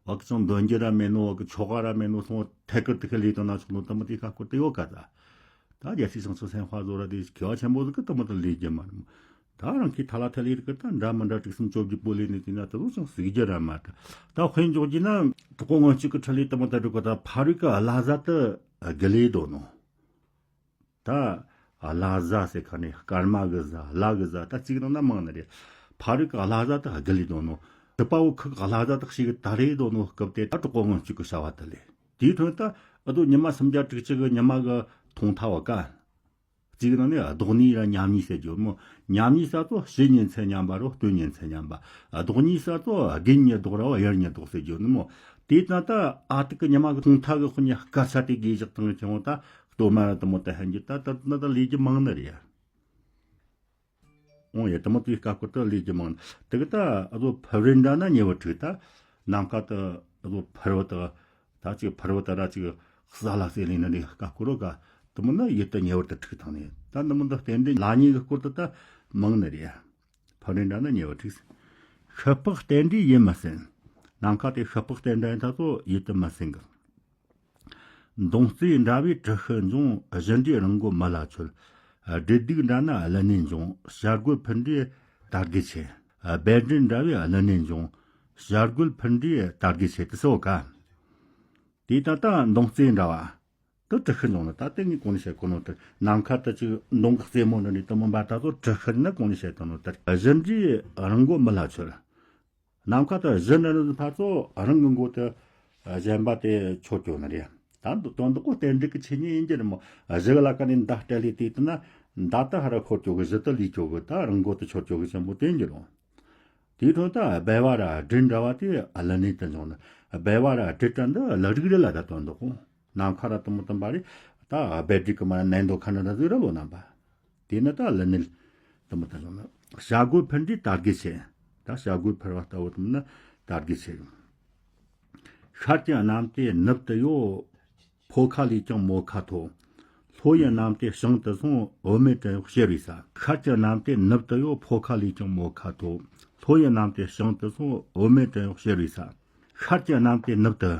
བ་གི་ཅང་འདོན་རྒྱུ་ར་མེད་ནོ་གི་ཆོ་ག་ར་མེད་ནོ་སོང་ཐད་ཀར་དུ་ཁ་ལས་དང་ན་ཆོག་ནོ་དེ་མོ་དེ་ཁ་སྐོར་དུ་ཡོད་ག་ད། ད་རྒྱལ་སྲས་བྱང་ཆུབ་སེམས་དཔའ་བཟོ་ར་དེ་མཁས་པ་ཆེན་པོ་ཟིག་གི་དེ་མོ་དེ་ལས་རྒྱུ་མ་རེད་མོ། ད་རང་གི་ཐ་ལ་ཐ་ལི་རིག་གི་ད་འདྲ་མི་འདྲ་དྲུག་གསུམ་བཅོ་བརྒྱད་པོ་ལས་ནི་དེ་ན་དེ་ཚོ་ཅང་ཟིག་རྒྱུ་ར་མ་ད། ད་དཔེ་འཇོག་རྒྱུ་ན་གྲོགས་པོ་ངོ་གཅིག་གི་ཁྲི་ལས་དེ་མོ་དེ་འགྲུབ་གོ་ད་ཕ་རོལ་གི་བླ་གཟའ་དེ་དགུ་ལས་དོ་ནོ། ད་བླ་གཟའ་ཟེར་ཁ་ནས་སྐར་མ་གི་གཟའ་བླ་གི་གཟའ་ད་གཅིག་ནང་ན་མང་ནི་རེད། ཕ་རོལ་གི་བླ་གཟའ་ད་དགུ་ལས་དོ་ནོ། དུ་པ་བོ་ཁུ་གི་བླ་གཟའ་ད་ཞིག་གི་ད་རེས་དོ་ནོ་སྐབས་དེ་ད་གྲོགས་པོ་ངོ་གཅིག་གི་བྱ་བ་དེ་ལས་དེའི་ཐོན་ད་ཨ་དོ་ཉི་མ་སུམ་བརྒྱ་དྲུག་ཅུ་གི་ཉི་མ་གི་ཐུང་ཐ་བ་ཀ། གཅིག་ནང་ནས་ལྡོག་ནི་ར་མཉམ་ཉིད་ཟེར་རྒྱུ་མོ། མཉམ་ཉིད་ས་ཚོ་ཕྱི་ཉིན་མཚན་མཉམ་པ་རོ་སྟོད་ཉིན་མཚན་མཉམ་པ། ལྡོག་ནི་ས་ཚོ་དགུན་ཉི་ལྡོག་ར་བ་དབྱར་ཉི་ལྡོག་ཟེར་རྒྱུ་ནི་མོ། དེ་ན་ད་ཨ་ཏི་ཀི་ཉི་མ་གི་ཐུང་ཐ་གི་ཁོ་ཉི་སྐར་ཆ་དེ་དགེ་ཞག་དང་གི་ཆེན་མོ་ད་སྟོད་མ་ར་དེ་མོ་ད་ཧན་གྱི་ད་ད་ད་ད་ལས་ཀྱི་མང་ནི་རེད། འོང་ཡ་དེ་མོ་དེའི་སྐབས་ཁོ་ད་ལས་ཀྱི་མང་ནི་དེ་གི་ད་ཨ་ཚོ་ཕུར་བུ་འདྲ་ན་ཉེ་བར་འཁྲུག་ད་ནམ་མཁའ་ད་ཨ་ཚོ་ཕུར་བུ་ད། ད་ཅིག་ཕུར་བུ་ད་ར་ཅིག་ས་ལ་སེ་ལིང་ན་ནི་ཀ་ཀུ་རོ་ཀ་དུ་མོ་ན་ཡིད་དུ་ཉེ་བར་དུ་འཁྲུག་ཐང་ནི་ད་འདི་མོ་འདི་རྟེན་འབྲེལ་ལ་ཉེ་གི་སྐོར་དུ་ད་མང་ནི་རེད། ཕུར་རེ་འདྲ་ན་ཉེ་བར་འཁྲུག་ཤི་པགས་རྟེན་འབྲེལ་ཡིད་མི་སྲིན། ནམ་མཁའ་དེ་ཤི་པགས་རྟེན་འབྲེལ་ད་ཚོ་ཡིད་དུ་མི་སྲིན་གི། མདུང་རྩེ་འདྲ་བའི་དྲི་ཤི་འབྱུང་། བཞི་འདྲའི་རང་མགོ་མི་ལ་ཆོད། སྦྲེལ་སྡུག་འདྲ་ན་བླུན་ནས་འབྱུང་། བྱ་རྒོད་ཕུ་འདྲའི་དར་རྒུད་ཆེ། སྦལ་སྦྲེལ་འདྲ་བའི་བླུན་ནས་འབྱུང་། བྱ་རྒོད་ཕུ་འདྲའི་དར་རྒུད་ཆེ་དུ་སོ་ག། དེ་ད་ལྟ་མདུང་རྩེ་འདྲ་བ། དུ་དྲི་ཤི་འབྱུང་ནི་ད་ལྟ་ངས་གོང་ནས་བཤད་གོ་ནོ་དེ་ནམ་མཁའ་དུ་ཅིག་མདུང་གི་རྩེ་མོ་འདྲ་ནས་དུ་མོ་འབའ་ད་ཚོ་དྲི་ཤི་ནི་གོང་ནས་བཤད་དོ་ནོ་དེ་བཞི་འདྲའི་རང་མགོ་མི་ལ་ཆོད། ནམ་མཁའ་དུ་བཞི་འདྲ་ནི་ཕར་ཚོ་རང་གི་མགོ་དུ་གཞན་པ་དེ་ཆོད་ཅོ་ནི་རེད། ད་འདི་དོན་དག་གོ་རྟེན་འབྲེལ་གི་ཆོས་ཉིད་ཡིན་གྱི་རེད་མོ། གཞི་གི་ལ་ཀ་ནས་མདའ་སྤྲད་ལས་དེ་དུ་ན་མདའ་དུ་ཧ་ར་འཁོར་ཅོ་གི་གཞི་དུ་ལུས་ཅོ་གི་ད་རང་མགོ་དུ་ཆོད་ཅོ་གི་ཆེན་པོ་དེ་ཡིན་གྱི་རེད། དེའི་དོན་དུ་སྦལ་བ་ར་སྦྲེལ་འདྲ་བ་དེ་བླུན་ནས་དུ་འབྱུང་ནི། སྦལ་བ་ར་སྦྲེལ་དྲ་འདི་བླུན་རིགས་རེད་ལ་ད་དོན་དག་གོ། ནམ་མཁའ་ར་དུ་མོ་དུ་འབའ་རེད། ད་སྦལ་སྦྲེལ་གི་མ་ནན་དོ་ཁ་ན་ར་ཟིག་ར་ལོ་ནམ་པ། དེ་ནི་ད་ལ་ནི་དུ་མ་ད་བྱུང་ན་བྱ་རྒོད་འཕུར་འདྲའི་དར་གི་ཆེ། ད་བྱ་རྒོད་འཕུར་བ་ལྟ་བུ་དུ་མ་ན་དར་གི་ཆེ། ཤར་གྱི་གནམ་དེ་ནུབ་ཏུ་གཡོ། ཕོ་ཁ་ལས་ཀྱང་མོ་ཁ་མཐོ། ལྷོ་ཡི་གནམ་དེ་བྱང་དུ་སོང་། བུད་མེད་བྲན་གཡོག་ཕྱིར་བས་ས། ཤར་གྱི་གནམ་དེ་ནུབ་ཏུ་གཡོ། ཕོ་ཁ་ལས་ཀྱང་མོ་ཁ་མཐོ། ལྷོ་ཡི་གནམ་དེ་བྱང་དུ་སོང་། བུད་མེད་བྲན་གཡོག་ཕྱིར་བས་ས། ཤར་གྱི་གནམ་དེ་ནུབ་ཏུ།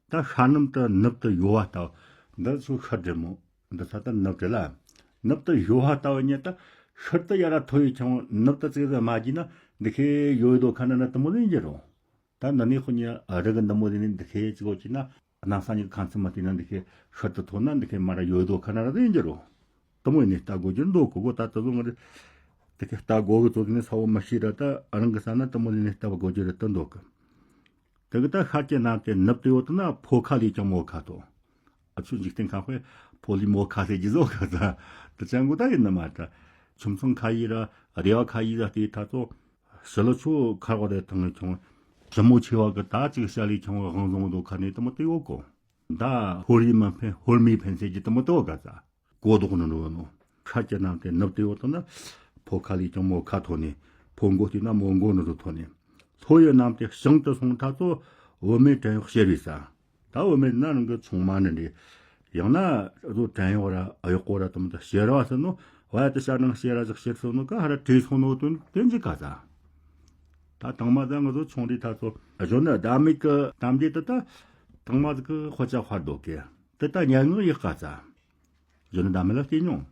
ད་ཤར་གནམ་དུ་ནུབ་ཏུ་གཡོ་བ་ལྟ་བུ། འདི་ཚོ་ཤར་འདྲེ་མོ། འདི་ས་ད་ནུབ་འདྲེ་ལ། ནུབ་ཏུ་གཡོ་བ་ལྟ་བུ་ཉིད་ད། ཤར་དུ་ཡར་མཐོ་བའི་ཁྱོད་ནུབ་ཏུ་ཙིག་ཟིག་མ་གྱིས་ན་འདི་ཁའི་ཡོད་དོ་ཁ་ན་ན་དུ་མོ་ལེན་གྱི་རོ། ད་འདི་ནས་ཁོ་ཉིད་རི་གི་འདི་མོ་ལེན་ནས་འདི་ཁའི་ཅི་གོ་གྱིས་ན་གནམ་ས་ཉིད་ཁ་མཚམས་མ་བལྟས་ན་འདི་ཁའི་ཤར་དུ་མཐོ་ན་འདི་ཁའི་མར་ཡོད་དོ་ཁ་ན་ར་ལེན་གྱི་རོ། དུ་མོ་ནས་ལྟ་དགོས་རྒྱུ་འདུག་གོ་གོ་ད་དུ་ཟོ་ང་རེ། དེ་གི་ལྟ་དགོས་གི་ཚོ་དེ་ནས་ས་བོ་མི་ཤེས་ར་ད་རང་གི་ས་ན་དུ་མོ་ནས་ནས་ལྟ་བ་དགོས་རྒྱུ་རེད་དུ་འདུག་གི། དེ་གི་ད་ཤར་གྱི་གནམ་དེ་ནུབ་ཏུ་ཡོད་དུ་ན་ཕོ་ཁ་ལས་ཀྱང་མོ་ཁ་མཐོ། ཨ་ཆུ་འཇིག་རྟེན་ཁ་དཔེ་ཕོ་ལས་མོ་ཁ་ཟེར་གྱི་བཟོ་ག་ད་དུ་ཅང་གོ་ད་ཡིན་ནི་མ་ད། ཁྱིམ་ཚང་ཁ་ཡི་ར་རེ་བ་ཁ་ཡི་ར་དེ་ད་ཚོ་ཞི་ལུ་ཆུ་ཁ་རོག་རེ་ཐང་ཁྱོང་ཞི་མོ་ཆེ་བ་གི་ད་ཅིག་ཤ་ལས་ཁྱོང་དབང་བཟང་དུ་ཁ་ནས་དུ་མོ་དུ་ཡོད་གོ། ད་ཧོར་ཡི་མ་ཕན་ཧོར་མི་ཕན་ཟེར་གྱི་དུ་མོ་དུ་ག་ད། གོ་ལྡོག་ནི་འགྲོ་ནོ། ཤར་གྱི་གནམ་དེ་ནུབ་ཏུ་ཡོད་དོ་ན། ཕོ་ཁ་ལས་ཀྱང་མོ་ཁ་མཐོ་ནས། ཕོ་མགོ་བལྟས་ན་མོ་མགོ་ནི་རུ་མཐོ་ནས། ལྷོ་ཡི་གནམ་དེ་བྱང་དུ་སོང་ད་ཚོ། བུད་མེད་བྲན་གཡོག་ཕྱིར་བས་ས། ད་བུད་མེད་ན་རང་གི་ཆུང་མ་ནི་འདྲ། ཡང་ན་རུ་བྲན་གཡོག་ར་གཡོག་པོ་ར་དུ་མོ་ད་ཕྱིར་བ་ཟེར་ནོ། བ་དུ་ཤ་ནང་ཕྱིར་ར་ཟིག་ཕྱིར་སོང་ནོ་ག་ཧ་ར་བྲོས་སོང་ནོ་དོན་དོན་གྱི་ག་ས། ད་དང་མ་ད་ང་ཚོ་ཆུང་དུས་ད་ཚོ་གཞོན་ནུ་ཟླ་མིག་གི་གཏམ་རྒྱུད་དུ་ད་དང་མ་ཟིག་གི་དཔེ་ཆ་ཧར་འདུག་གི། དེ་ད་སྙན་ངག་ཡག་ག་ས། གཞོན་ནུ་ཟླ་མིག་ལ་བལྟས་མྱོང་།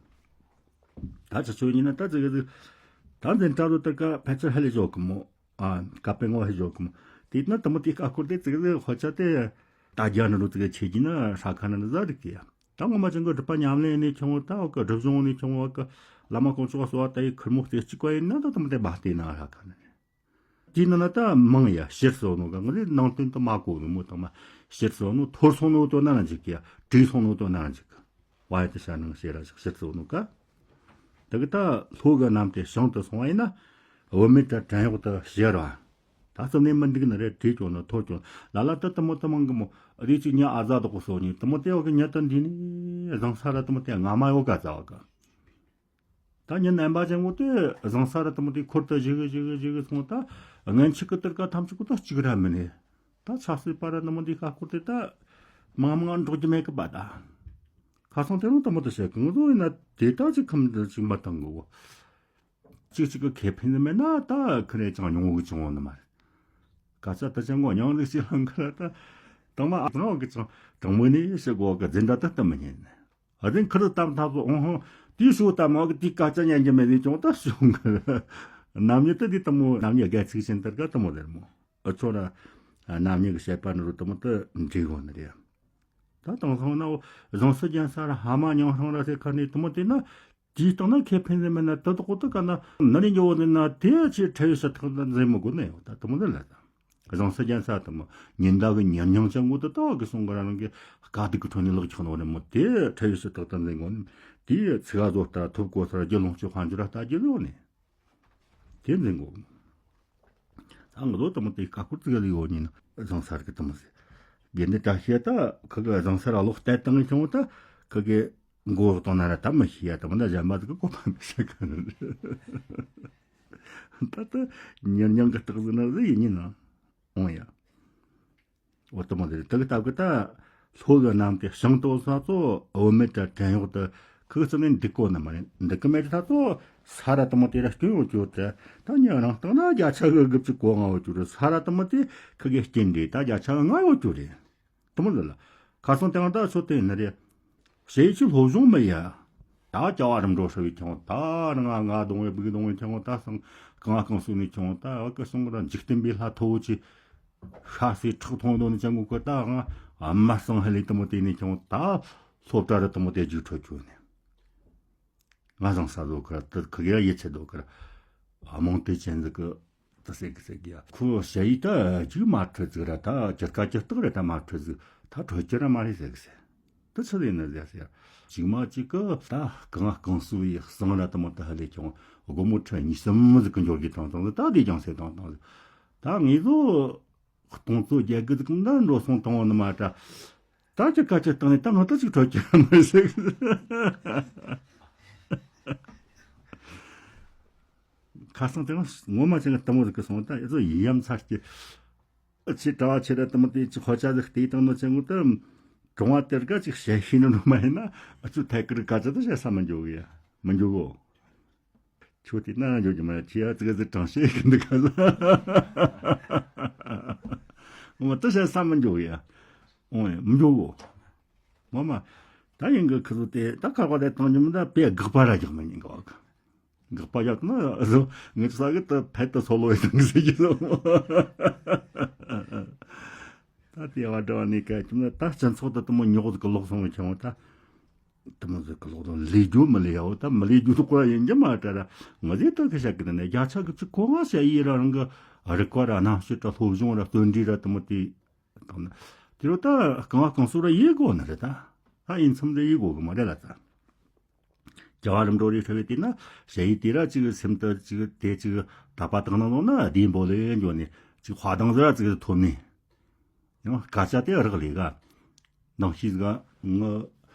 ད་ཅི་ཆོས་ཡིན་ན་ད་ཙི་གི་ཟིག་ད་འཛིན་གྲྭ་རུ་དེ་ཀ་ཕལ་ཆེར་ཧ་ལས་ཞོག་གི་མོ། ཨ་ཀ་པེ་ངོ་ཧ་ཞོག་གི་མོ། དེ་ན་དུ་མོ་དེ་ཀ་ཁོར་དེ་ཙི་གི་ཟིག་དཔེ་ཆ་དེ་ད་རྒྱ་ནི་རུ་ཙི་གི་ཆེ་གི་ན་ཧྲ་ཁ་ན་ནི་ཟ་རིག་གི་ཡ། ད་ངོ་མ་ཅང་གི་སྒྲུབ་པ་ཉམས་ལེན་ནས་ཁྱོང་ད་འོ་གི་སྒྲུབ་གཞུང་ནས་ཁྱོང་བ་གི་བླ་མ་དཀོན་མཆོག་གསོལ་བ་ད་ཡི་ཁུར་མོ་སྟེ་གཅིག་པ་ཡིན་ན་ད་དུ་མོ་དེ་མ་བལྟས་ན་ཧྲ་ཁ་ན་ནི། དེའི་ནང་ན་ད་མང་ཡ་ཕྱིར་སོང་ནོ་ག་ང་ཚོའི་ནང་དོན་དུ་མ་གོ་ནོ་མོ་དང་མ་ཕྱིར་སོང་ནོ་ཐོར་སོང་ནོ་དོ་ན་ལ་འཇིག་གི་ཡ་བྲོས་སོང་ནོ་དོ་ན་ལ་འཇིག་གི། བ་ཡ་དེ་ཤ་ནང་ཕྱིར་ར་ཕྱིར་སོང་ནོ་ག། དེ་གི་ད་ལྷོ་གི་གནམ་དེ་བྱང་དུ་སོང་བ་ཡིན་ན་བུད་མེད་ད་བྲན་གཡོག་ཏུ་ཕྱིར་བ། ད་རྩིབ་ནས་མི་འདུག་ནི་རེད་བྲོས་ཀྱོང་ནོ་ཐོར་ཀྱོང་ལ་ལ་ད་དུ་མོ་དུ་མང་གི་མོ་རེ་ཅིག་ཉ་ཨ་ཛ་དོག་གོ་སོ་ཉི་དུ་མོ་དེ་བ་གི་ཉ་ད་འདི་ནི་བཟང་ས་ར་དུ་མོ་དེ་ང་མ་ཡོ་ག་ཙ་བ་ག། ད་ཉིན་རྣམ་པ་ཅན་གོ་དེ་བཟང་ས་ར་དུ་མོ་དེ་འཁོར་དུ་བཞི་གི་བཞི་གི་བཞི་གི་སོང་ད་ངན་ཆིག་གི་ཏིར་ཀ་ཐམས་ཅད་གོ་ད་གཅིག་ར་མི་ནི་ད་ཆ་སྲིད་པ་ར་དུ་མོ་དེ་ཁ་སྐོར་དེ་ད་མང་མང་འགྲོ་རྒྱུ་མེད་གི་པ་ད། ཁ་སང་དེ་རིང་དུ་མོ་དེ་བཤད་གི་ང་ཚོ་ཡིན་ན་དེ་ད་ཅིག་ཁམས་འདི་ཅིག་མ་བཏང་གི་བོ། གཅིག་གཅིག་གི་ཁེ་ཕན་མེད་ན་ད་ཁི་རེ་ཅང་ཉུང་བོ་གི་བྱུང་བོ་ནི་མ་རེད། ག་ཚ་ད་ཅང་གོ་མྱང་རིག་ཅིག་ལང་ཁ་ར་ད་དང་མ་ཨ་རང་གི་ཅང་དང་མོ་ནི་ཞེ་གོ་གི་འཛིན་གྲྭ་ད་ལྟ་མི་ཉན་ནི། ཨ་དེ་ཁི་རི་ཏམ་ཐག་ཚོ་ཨོ་ཧོ་དེའི་ཤུགས་ད་མ་གི་དེའི་སྐད་ཆ་ཉན་རྒྱུ་མེད་ནི་ཅང་ད་བྱུང་གི། ནམ་ཉི་ད་དེ་དང་མོ་ནམ་ཉི་སྒལ་ཚིགས་ཤིན་ཏར་ག་དང་མོ་རེད་མོ། ཨ་ཚོ་ར་ནམ་ཉི་གི་བཤད་པ་ནི་རུ་དང་མོ་ད་འགྲིག་གོ་ནི་རེད། ད་དེང་སང་ན་བཟང་སུ་རྒྱན་ས་ར་ཧ་མ་ཉང་ཧྲང་ར་སེ་ཁ་ནས་དུ་མོ་དེ་ན་དེའི་སྟེང་ན་ཁེ་ཕན་ཟེར་མེད་ན་དུ་དོག་དུ་ཀ་ན་ནི་རིང་འགྱོ་བོ་ནི་ན་དེ་ཆེ་ཁྲ་ཡོད་ས་ཐག་ད་འཛིན་མི་དགོས་ནི་ཡོད་ད་དུ་མོ་ནི་ལ་ད་བཟང་སུ་རྒྱན་ས་དུ་མོ་ཉིན་ཟླ་གི་ཉིན་ཉང་ཅང་གོ་དུ་ཏོ་གི་སོང་གི་ར་རང་གི་དཀའ་སྡུག་གི་ཁྲོད་ནས་ལག་ཆགས་ནོ་རེད་མོ། དེ་ཁྲ་ཡོད་ས་ཐག་ད་འཛིན་དགོས་ནི་དེ་ཚིག་ཨ་བཟོ་ལྟ་ཐུབ་གོ་ས་ར་རྒྱུ་ལོངས་སྤྱོད་དཔལ་འབྱོར་ར་ལྟ་རྒྱུ་ཡོད་ནི། དེ་འཛིན་དགོས། ད་ང་ཚོ་དུ་མོ་དེ་ཀ་ཁུར་ཙི་ག་ལི་ཡོད་ཉིན་བཟང་ས་ར་གི་དུ་མོ་ཟེར། དགེ་འདུན་གྲྭ་ཤེས་ད་ཁི་གི་བཟང་ས་ར་ལོག་བལྟས་བཏང་ངེ་བྱུང་ད་ཁི་གི་མགོ་གཏོང་ན་ར་ད་མི་ཤེས་ཡ་དུ་མོ་ད་གཞན་པ་ཟིག་གི་གོ་བ་མི་ཤེས་ག་ནི་རེད། ད་ད་ཉིན་ཉང་གི་རྟགས་ཟིག་ན་ཟིག་ཡིན་ཉིན་ན་འོང་ཡ། འོ་དུ་མོ་དེ་རེད། དེ་གི་སྟབས་གི་ད་ལྷོ་གི་གནམ་དེ་བྱང་དུ་ས་ཚོ་བུད་མེད་དྲ་བྲན་གཡོག་ཏུ་ཁུག་ཙམ་ནས་འདུག་གོ་ནི་མ་རེད། འདུག་གི་མེད་ད་ཚོ་ས་ར་དུ་མོ་དེ་ར་སྐྱོན་ཡོད་རྒྱུ་རེད། ད་ཉིན་རང་སྟེང་ན་བརྒྱ་ཆ་གི་དགུ་བཅུ་གོ་ལྔ་ཡོད་རྒྱུ་རེད། ས་ར་དུ་མོ་དེ་ཁུག་གི་རྐྱེན་རེད། ད་བརྒྱ་ཆ་གི་ལྔ་ཡོད་རྒྱུ་རེད། དུ་མོ་ལ་ལ་ཁ་སང་དེང་ད་ཚོ་དེ་ནི་རེད། ཞེ་ཅི་སློབ་སྦྱོང་མི་ཡ། ད་བྱ་བ་རིམ་གྲོ་ཧྲ་བའི་ཁྱོང་ད་རང་ང་ང་གདོང་བའི་སྦུག་གདོང་བའི་ཁྱོང་ད་སང་གང་གང་སུ་ནས་ཁྱོང་ད་བ་ཀི་སོང་ར་འཇིག་རྟེན་པའི་ལྷ་མཐོ་བོ་ཆེ། ཤ་སའི་ཁྲག་འཐུང་དོ་ནི་ཅང་གུ་ཀི་ད་ང་ཨ་མ་སང་ཧ་ལས་དུ་མོ་དེ་ནས་ཁྱོང་ད་སློབ་གྲྭ་རུ་དུ་མོ་དེ་རྒྱུགས་འཕྲོད་རྒྱུ་ནས་ང་བཟང་ས་དོ་ཁར་དུ་ཁི་གེ་ཡ་ཡིད་ཆད་དོ་ཁར་ཨ་མོང་དེ་ཅན་ཟིག་གི་ད་ཟེར་གི་ཟེར་གི་ཡ། ཁོ་ཞ་ཡི་ད་ཅིག་མ་འཕྲོད་ཟིག་ར་ད་ཇི་ཀ་ཇི་སྟག་ར་ད་མ་འཕྲོད་ཟིག་ད་འཕྲོད་ཀྱི་ར་མ་རེད་ཟེར་གི་ཟེར། ད་ཚུལ་ཡིན་ན་ཟེར་ཟེར། ཅིག་མ་ཅིག་གི་ད་གང་གང་སུ་ཡི་གསང་ར་དུ་མོ་ད་ཧ་ལས་ཀྱང་སྒོ་མོ་ཁྲི་གཉིས་གསུམ་ཟིག་གི་འབྱོར་གི་དང་དང་ད་དེ་ཀྱང་ཟེར་དང་དང་ཟིག་ད་ངེད་ཚོ་སྟོང་ཚོ་རྒྱལ་གི་ཟིག་ད་འགྲོ་སོང་བཏང་བ་ནི་མ་ད། ད་ཅི་ཀ་ཅི་བཏང་ནས་ད་ང་ད་ཅིག་འཕྲོད་ཀྱི་མི་ཟེར། ཁ་སང་དེ་རིང་ངོ་མ་ཅན་གི་དུ་མོ་ཟིག་གི་སོང་ད་ཨེ་ཚོ་ཡི་ཡམ་ཚ་སྐྱེ། ཨ་ཆེ་གྲྭ་བ་ཆེ་ར་དུ་མོ་དེ་ཅི་ཁོ་ཆ་ཟིག་བལྟས་བཏང་ནོ་ཅན་གོ་ད། གྲོང་བ་དེར་ག་ཅིག་བཤད་ཤེས་ནོ་མ་ཡིན་ན་ཨ་ཆུ་ཐད་ཀར་ག་ཅི་ད་བཤད་ས་མི་འཇོག་གི་ཡ། མི་འཇོག་གོ། ཁྱོད་དེ་ན་འཇོག་གི་མ་ཡ་ཁྱེད་ཡ་ཙི་ག་ཙི་དྲང་བཤད་གི་འདུག་ག་ལ། ངོ་མ་ད་བཤད་ས་མི་འཇོག་གི་ཡ། ཨོ་ཡ་མི་འཇོག་གོ། ངོ་མ། ད་ཡིན་གི་ཁི་ཚོ་དེ་ད་ཁ་བ་དེ་བཏང་རྒྱུ་མི་ད་དཔེ་དགག་པ་ར་རྒྱག་མི་ཉན་གི་བ་གི། དགག་པ་རྒྱག་ན་བཟོ་ངེད་ཚོ་ས་གི་ད་ཕད་ད་སོ་ལོ་ཡི་དང་གི་ཟེར་གི་བཟོ། ད་དེ་བ་འདྲ་བ་ནི་ག་ཅུམ་ན་ད་སྤྱི་ཚོགས་ད་དུ་མོ་ཉོག་གི་ལོག་སོང་བའི་ཆེན་མོ་ད། དུ་མོ་ཟིག་གི་ལོག་དང་ལས་རྒྱུ་མི་ལས་ཡའོ་ད་མི་ལས་རྒྱུ་དུ་ཀོ་ཡིན་གྱི་མ་ད་ར་ང་ཟིག་ད་གི་བཤད་གི་ད་ནས་རྒྱ་ཆ་གི་ཅི་གོ་ང་བཤད་ཡི་ར་རང་གི་རིག་པ་ར་རྣམ་དཔྱོད་ར་སློབ་སྦྱོང་ར་བརྩོན་འགྲུས་ར་དུ་མོ་དེ། དང་ན། དེ་རུ་ད་རྐང་བ་རྐང་སོ་ར་ཡེ་དགོ་ནི་རེད་ད། ད་ཡིན་མཚམས་རེ་ཡེ་དགོ་གི་མ་རེད་ལ་ད། རྒྱ་བ་རིམ་གྲོ་རེ་ཧྲ་བའི་དེ་ན་ཞ་ཡི་དེ་ར་ཅིག་སེམས་དུ་ཅིག་དེ་ཅིག་དད་པ་དང་ནང་ནང་ན་བདེ་འབོ་ལེ་འགྱོ་ནི་ཅིག་དཔའ་གདང་ཟེར་ར་ཅིག་ཐོབ་ནི། ཡང་སྐད་ཆ་དེ་རག་ལས་ག་ནང་ཤིས་ག་ངི་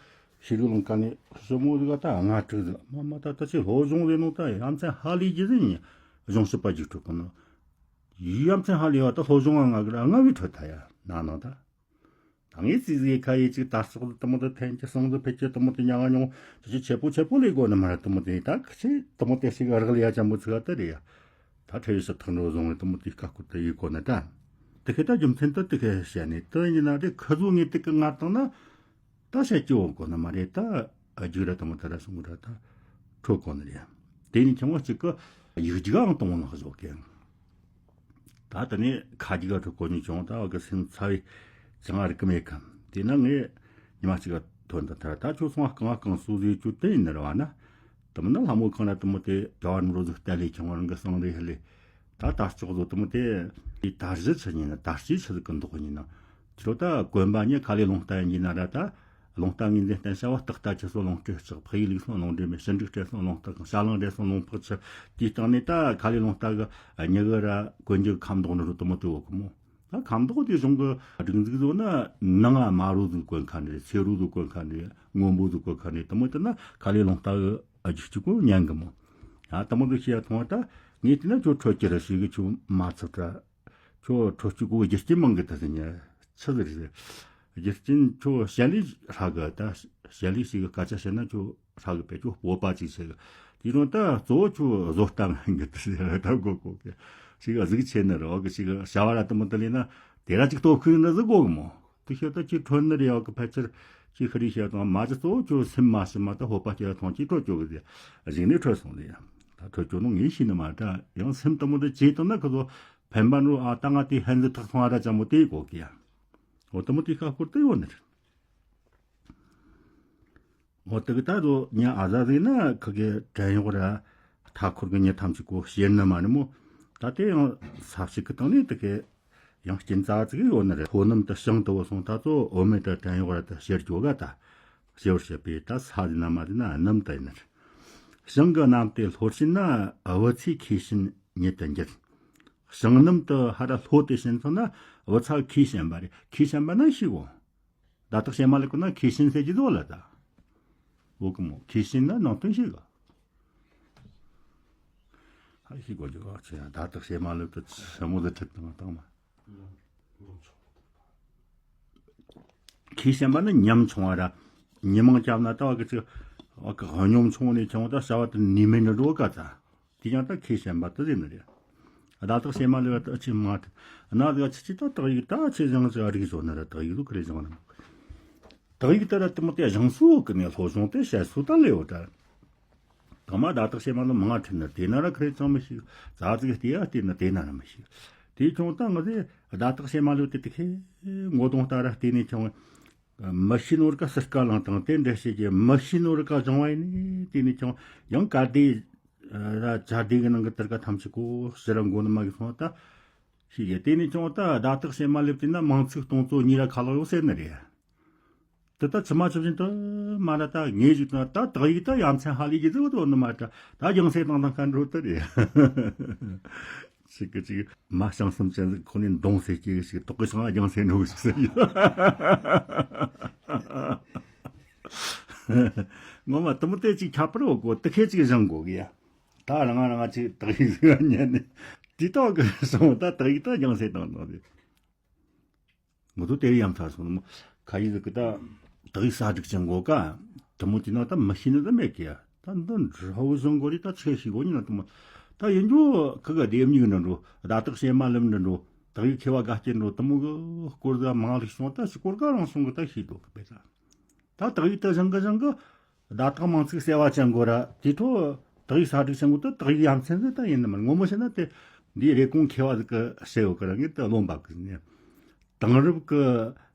ཤེས་རིག་ལུང་ཀ་ནས་ཞི་མོ་ཟིག་ག་ད་ང་དྲུག་ཟིག་མ་མ་ད་ད་ཅི་སློབ་སྦྱོང་རེ་ནོ་ད་ཡ་མཚན་ཧ་ལས་རྒྱུ་ཟིག་ཡིན་གཞུང་ཞིབ་པ་རྒྱུགས་སྤྲོད་གོ་ནོ། ཡུལ་ཡ་མཚན་ཧ་ལས་བ་ད་སློབ་སྦྱོང་ང་གི་ར་ང་བའི་ཁྲོད་ད་ཡ་ན་ནང་ད། ད་ངས་ཙི་ཟིག་ཁ་ཡེ་ཅིག་དར་ལྕོག་དུ་མོ་དུ་འཐེན་གྱི་སང་དུ་ཕེ་ཅི་དུ་མོ་དུ་ཉང་ང་ཉོང་ཅི་ཅི་ཆེ་པོ་ཆེ་པོ་ལས་གོ་ནི་མ་ར་དུ་མོ་དུ་ད་ཁི་ཆེ་དུ་མོ་དེ་ཞིག་རག་ལས་ཡ་ཅམ་པོ་ཚིག་ཨ་ད་རེད་ཡ། ད་ཁྲེ་ཡི་སི་ཐང་འགྲོ་བཟུང་བའི་དུ་མོ་དེ་ཀ་ཀུར་དུ་ཡེ་གོ་ནི་ད། དུ་ཁེ་ད་རྒྱུ་མཚན་དུ་དུ་ཁེ་བཤད་ནི་དུ་ཡིན་ན་དེ་ཁི་ཟུ་ངས་དུ་ཀི་ང་དང་ན། ད་བཤད་ཀྱི་འོང་གོ་ནི་མ་རེད་ད། རྒྱུགས་ར་དང་མོ་ད་ར་སོང་ར་ད། འཕྲོད་གོ་ནི་རེད། དེ་ནི་ཁྱོད་ངོ་གཅིག་གི་ཡིག་རྒྱུགས་ཨང་གཏོང་ལག་བཟོ་གི། ད་དེ་ནས་ཁ་རྒྱུགས་འཕྲོད་གོ་ནི་ཀྱང་ད་གི་སེམས་ཚ་བའི་ཅང་ཨ་རིག་གི་མེད་གམ། དེ་ན་ངས་ཉི་མ་གཅིག་ག་ཐོན་ད་ཐར་ད་ཁྱོད་སོང་རྐང་རྐང་སུ་ཟིག་ཅུ་དེ་ཡིན་ནི་ར་བ་ན། དེ་མིན་ན་ལྷ་མོ་ཁང་ར་དེ་མོ་དེ་རྒྱ་བར་འགྲོ་ཟིག་བལྟ་ལས་ཀྱང་རང་གི་སང་རེ་ཧ་ལས། ད་ད་ལྕོག་བཟོ་དུ་མོ་དེ། དེ་ད་གཞི་ཆི་ཉིན་ན་ད་སྤྱི་ཆི་ཟིག་གི་འདོགས་ཉིན་ན། ཁྱོད་ད་གོན་པ་ཉི་ག་ལེ་ལུང་རྟ་ཡིན་གྱི་ན་ར་ད། ལུང་རྟ་ངོས་འཛིན་བསྟན་བྱ་བ་སྟག་རྟ་ཁྱི་སོ་ལུང་སྤྲེལ་ལྕགས་ཕག་ཡིག་ལུག་སོ་ལུང་འདྲེ་མེད་ཕྱི་འབྲུག་སྤྲེལ་སོ་ལུང་སྟག་ཤ་ལང་འདྲེ་སོ་ལུང་ཕག་ཆུ། དེའི་སྟེང་ནས་ད་ག་ལེ་ལུང་རྟ་གི་ཉི་གི་ར་གོན་རྒྱུ་ཁམ་མདོག་ནི་རུ་དུ་མོ་དུ་འོ་གི་མོ། ད་ཁམ་མདོག་དེ་གཞུང་གི་སྒྲིག་འཛུགས་བཟོ་ན་ནང་ང་དམར་རོ་ཟིག་གོན་ཁ་འདྲེ་སེར་རོ་ཟིག་གོན་ཁ་འདྲེ་སྔོན་པོ་ཟིག་གོན་ཁ་འདྲེ་དུ་མོ་དེ་ན་ག་ལེ་ལུང་རྟ་གི་རྒྱུག་ཅིག་གོ་ཉན་གི་མོ། ཡ་དུ་མོ་དུ་ཤེས་ཡ་ཐོང་བ་ད་ངས་དེ་ན་ཁྱོད་ཁྲོད་ཀྱི་ར་ཞིག་གི་ཁྱོད་མ་ཚུགས་ད། ཁྱོད་ཁྲོད་ཀྱི་གོ་རྒྱུ་རྐྱེན་མང་གི་ད་ཟེར་ཉན་ཆི་ཟིག་རེད། རྒྱུ་རྐྱེན་ཁྱོད་བཤད་ལས་ཧྲ་གི་ད་བཤད་ལས་ཞིག་གི་སྐད་ཆ་བཤད་ན་ཁྱོད་ཧྲ་གི་པས་ཁྱོད་སྤོབས་པ་ཅིག་བྱེད་གི། དེ་རུང་ད་གཙོ་བོ་ཁྱོད་བཟོ་ལྟ་ངན་གི་ད་ཟེར་ད་གོ་གོ་གི་ཞིག་གཟུགས་ཆེ་ནི་རོགས་གི་ཞིག་བྱ་བ་ར་དུ་མོ་དུ་ལས་ན་དེ་ར་ཅིག་སྟོབས་ཤུགས་ནི་ཟིག་གོ་གི་མོ། དེ་ཤེས་ད་ཅིག་ཁྲོད་ནི་རེ་ཡོད་གི་ཕལ་ཆེར་ཅིག་ཤི་རི་ཤེས་དང་མ་ཅི་གཙོ་བོ་ཁྱོད་སེམས་མ་ཤི་མ་ད་ཧོ་པ་སྐྱེ་ཐོང་ཅིག་ཁྲོད་ཅོ་གི་ཟེར་གཞིགས་ནས་ཁྲོད་སོང་ལས་ད་ཁྲོད་ཅོ་ནོ་ངས་ཤེས་ནི་མ་ད་ཡང་སེམས་དུ་མོ་དུ་བྱེད་དང་ན་ཁི་ཚོ། ཕན་པ་འགྲོ་ཨ་ད་ང་དེ་ཧན་ཟི་ཐག་སོང་ཨ་ར་ཅམ་པོ་དེ་གོ་གི་ཡ། འོ་དུ་མོ་དེ་ཁ་ཁུར་དུ་ཡོད་ནི་རེད། འོ་དུ་གི་ད་རུ་ཉ་ཨ་ཟ་ཟི་ན་ཁི་གི་བྲན་གཡོག་ར་མཐའ་འཁོར་གི་མྱི་ཐམས་ཅད་གོ་ཤེར་ནི་མ་ནི་མོ། ད་དེ་ཡང་ས་ཕྱི་གི་སྟེང་ནས་དུ་གི་ཡང་སྐྱིན་ཙ་ཙི་གི་ཡོད་ནི་རེད། ཕོ་ནམ་དུ་ཤིང་དུ་བུ་སོང་ད་ཚོ་འོ་མེ་དུ་བྲན་གཡོག་ར་དུ་ཤེར་གྱོ་ག་ད་ཤེར་བྱེད་པས་ད་ས་ཟི་ན་མ་ཟི་ན་ནམ་དུ་ཡིན་ནི་རེད། ཤིང་གི་གནམ་དེ་ལྷོར་ཕྱིན་ན་བུ་ཚའི་ཁས་བྱིན་ཉིད་དུ་འགྱུར། ཞིང་རྣམས་དུ་ཧ་ར་ལྷོ་དེ་ཕྱིན་སོང་ན་བུ་ཚ་ཁས་བྱིན་པ་རེད། ཁས་བྱིན་པ་ན་ཤི་གོ། ད་དག་བྱེ་མ་ལེབ་ཀུན་ན་ཁས་བྱིན་ཟེར་གྱི་བཟོ་ལ་ད། འོ་གི་མོ་ཁས་བྱིན་ན་ནང་དོན་ཤི་ག་ཧ་ཤི་གོ་རྒྱུ་ག་ཆེ་ཡང་ད་དག་བྱེ་མ་ལེབ་ཏུ་ཆི་མོ་དུ་ཁྲིད་དང་དང་མ། ཁས་བྱིན་པ་ནི་ཉམ་ཆུང་བ་ར། ཉི་མ་བརྒྱབ་ན་ད་བ་གི་ཅིག་བ་གི་སྙོམ་ཆུང་ནས་ཆུང་ད་བྱ་བ་དུ་ནུས་མེད་འགྲོ་ག་ད། དེ་ཀྱང་ད་ཁས་བྱིན་པ་དུ་ཟིན་ནི་རེད། ད་དག་བྱེ་མ་ལེབ་ཏུ་ཨ་ཆི་མ་ཐུ། ན་ཟིག་ཆི་ཆི་ད་དག་ཡིག་ད་ཆི་བཞེངས་ཟིག་རིག་བཟོ་ནི་ར་དག་ཡིག་ཟོ་ཁི་རེ་བཞེངས་ནི། དག་ཡིག་ད་ར་དུ་མོ་དེ་བཞེངས་སུ་གི་ནས་སློབ་སྦྱོང་དེ་བྱེད་སུ་ད་ལེའོ་ད། དང་མ་ད་དག་བྱེ་མ་ལེབ་མང་ཁྲིད་ནི་དེ་ན་ར་ཁི་རེ་ཅང་མི་ཤེས། ཙ་ཙིག་དེ་ཡ་དེ་ན་དེ་ན་ར་མི་ཤེས། དེ་ཁྱོང་ད་ང་ཟེ་ད་དག་བྱེ་མ་ལེབ་དེ་དེ་ཁེ་ངོ་གདོང་ལྟ་ར་དེ་ནས་ཁྱོང་། མི་ཤེས་ནོར་ཀ་སིར་ཀ་ལང་དང་དེ་འདྲ་བྱེད་ཀྱི་མི་ཤེས་ནོར་ཀ་སྦྱོང་བ་ཡིན་ནི་དེ་ནི་ཀྱང་ཡང་ཀ་དེ་ར་ཅ་དེ་གི་ནང་གི་དེར་ཀ་ཐམས་ཅད་གོ་ཕྱི་ར་མགོ་ནི་མ་གི་སོང་ད་ཤེས་ཀྱི་དེ་ནི་ཀྱང་ད་ད་དག་བྱེ་མ་ལེབ་དེ་ན་མང་ཚིག་སྟོང་ཚོ་གཉིས་ར་ཁ་ལག་ཡོད་ཟེར་ནི་རེད། དེ་ད་ཕྱི་མ་ཆུ་བཞིན་དུ་མ་ར་ད་ངེས་ཞིག་དང་ད་དག་ཡིག་ད་ཡ་མཚན་ཧ་ལས་ཀྱི་ཟིག་དོ་ནི་མ་ད་ད་རྒྱང་སེ་དང་དང་ཁ་འགྲོ་དེ་རེད། ཅིག་གི་ཅིག་མ་བྱང་སེམས་ཅན་ཟིག་ཁོ་ནས་འདོང་ཟེར་གྱི་ཞིག་དོག་གི་ཤང་རྒྱང་སེ་འགྲོ་ཞིག་ཟེར་ཡོད། ངོ་མ་དུ་མོ་དེ་ཅིག་ཁྱད་པར་འོ་གོ་དུ་ཁེ་ཅིག་བཞེངས་དགོ་གི་ཡ། ད་རང་རང་ཅིག་དག་ཡིག་ཟིག་ཉན་ནས་དེ་ལྟ་གི་སོང་། ད་དག་ཡིག་ད་རྒྱང་སེ་བཏང་བཏང་དེ། ངོ་ཐོག་དེ་རིགས་ཡང་ཚར་སོང་། ཁ་ཡིག་ཟིག་གི་ད་དག་ཡིག་གསར་སྒྲིག་ཅན་གོ་ཀ། དེ་མོ་དེ་ན་ད་མི་ཤེས་ནི་ད་མེད་ཀི་ཡ། ད་འདི་འདྲ་བོ་བཟང་གོ་རེད། ད་ཆེ་ཤེས་གོ་ཉིན་ན་དེ་མོ་ད་ཡིན་རྒྱུ་ཁི་ག་དེབ་གཉིས་འདྲ་འགྲོ། བརྡ་དག་བཤད་མ་ལམ་འདྲ་འགྲོ། དག་ཡིག་མཁས་པ་དགའ་སྐྱེད་འགྲོ། དེ་མོ་གི་སྐོར་ཟ་མང་ལེགས་སོང་། ད་ཞིག་སྐོར་ག་རང་སོང་གི་ད་ཤེས་འདུག་གི་པས་ད། ད་དག་ཡིག་ད་བཞེངས་གི་བཞེངས་གི་བརྡ་དག་མང་ཚིག་གསལ་བ་ཅན་གོ་ར། དེ་ཐོ་དག་ཡིག་གསར་སྒྲིག་ཅན་གོ་ད་དག་ཡིག་ཡ་མཚན་ཟིག་ད་ཡིན་ནི་མ་རེད། ངོ་མ་བཤད་ན་དེ་འདིའི་རེ་སྐོང་མཁས་པ་ཟིག་གི་བཤད་ཡོད་གི་ར། ངས་ད་བློ་འབབ་གི་ཟིན་ནས། དེང་རབས་ཀྱི་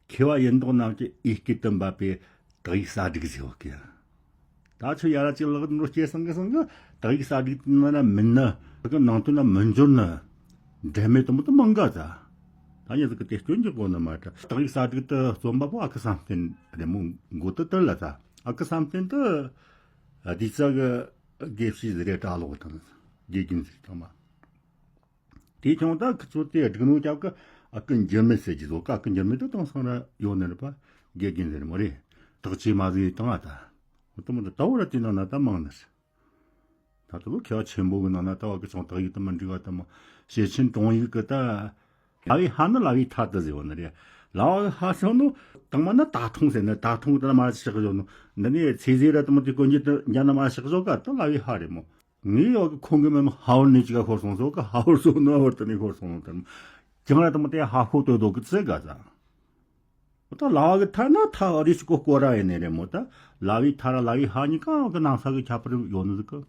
མཁས་པ་ཡིན་མདོག་རྣམས་ཀྱི་ཨེ་སྐད་དུ་འབབ་པའི་དག་ཡིག་གསར་སྒྲིག་ཟེར་བ་ཀི། ད་ཆོས་ཡ་ར་ཅིག་ལག་འགྲོ་སྐྱེ་སང་གི་སང་གི་དག་ཡིག་གསར་སྒྲིག་ན་ར་མིན་ནི། དག་གི་ནང་དོན་ན་མི་འབྱོར་ནི། འབྲེལ་མེད་དུ་མོ་དུ་མང་ག་ད། ད་ཉི་ཟིག་གི་དེ་སྐྱོན་འཇོག་གོ་ནི་མ་ད། དག་ཡིག་གསར་སྒྲིག་དུ་རྩོམ་པ་པོ་ཨ་ཁུ་བསམ་གཏན་རེད་མོ། མགོ་དུ་དར་ལ་ད་ཨ་ཁུ་བསམ་གཏན་དུ་བསྡུས་ས་གི་དགེ་བཤེས་ཟིག་རེད། གྲྭ་ལོག་དང་དགེ་རྒན་ཟིག་དང་མ། དེ་ཁྱོང་ད་ཁི་ཚོ་དེ་སྒྲིག་ནོ་རྒྱབ་གི་ཨ་ཀི་འགྱུར་མེད་ཟེར་གྱི་ཟོ་ཀ། ཨ་ཀི་འགྱུར་མེད་དུ་དེང་སང་ར་ཡོད་ནི་རེད་པ། དགེ་རྒན་ཟེར་མོ་རེད། དག་ཆེ་མ་ཟིག་དང་ཨ་ད། འོ་དུ་མོ་ད་ད་བོ་ར་དེ་ནང་ན་ད་མང་ནི་རེད། ད་ལྟ་བོ་མཁས་པ་ཆེན་པོ་གི་ནང་ན་ད་བ་གི་ཆུང་དག་ཡིག་དུ་མི་འགྲིག་བ་དུ་མོ། ཞེ་ཆེན་དྲུང་ཡིག་གི་ད། ལ་བའི་ཧ་ནི་ལ་བའི་ཐ་དུ་ཟེར་བ་ནི་རེད། ལ་བ་གི་ཧ་སོང་ནོ། དང་མ་ན་ད་ཐུང་ཟེར་ནི། ད་ཐུང་དུ་ན་མ་ཤག་བཞོ་ནོ། འདི་ནི་ཚེ་ཟེར་ར་དུ་མོ་དེ་གོན་རྒྱུ་དུ་འཇའ་ན་མ་ཤག་བཞོ་ག་ད་ལ་བའི་ཧ་རེད་མོ། ངའི་ཡོད་གི་ཁོང་གི་མེ་མོ་ཧ་བོར་ནས་ཅིག་ག་ཤོར་སོང་ཟོ་གི། ཧ་བོར་སོང་ནོ་བོར་དུ་ནས་ཤོར་སོང་ནོ་དར་མོ། ཅང་ར་དུ་མོ་དེ་ཧ་ཤོ་ཏོ་དོ་གི་ཚེ་ག་ཟ། ད་ལ་བ་གི་ཐ་ན་ཐ་རི་ཤི་ཀོ་སྐོ་ར་ཡེ་ནེ་རེ་མོ། ད་ལ་བའི་ཐ་ར་ལ་བའི་ཧ་གཉིས་ཀ་གི་ནང་ས་གི་ཁྱད་པར་ཡོད་ནི་ཟིག་གི།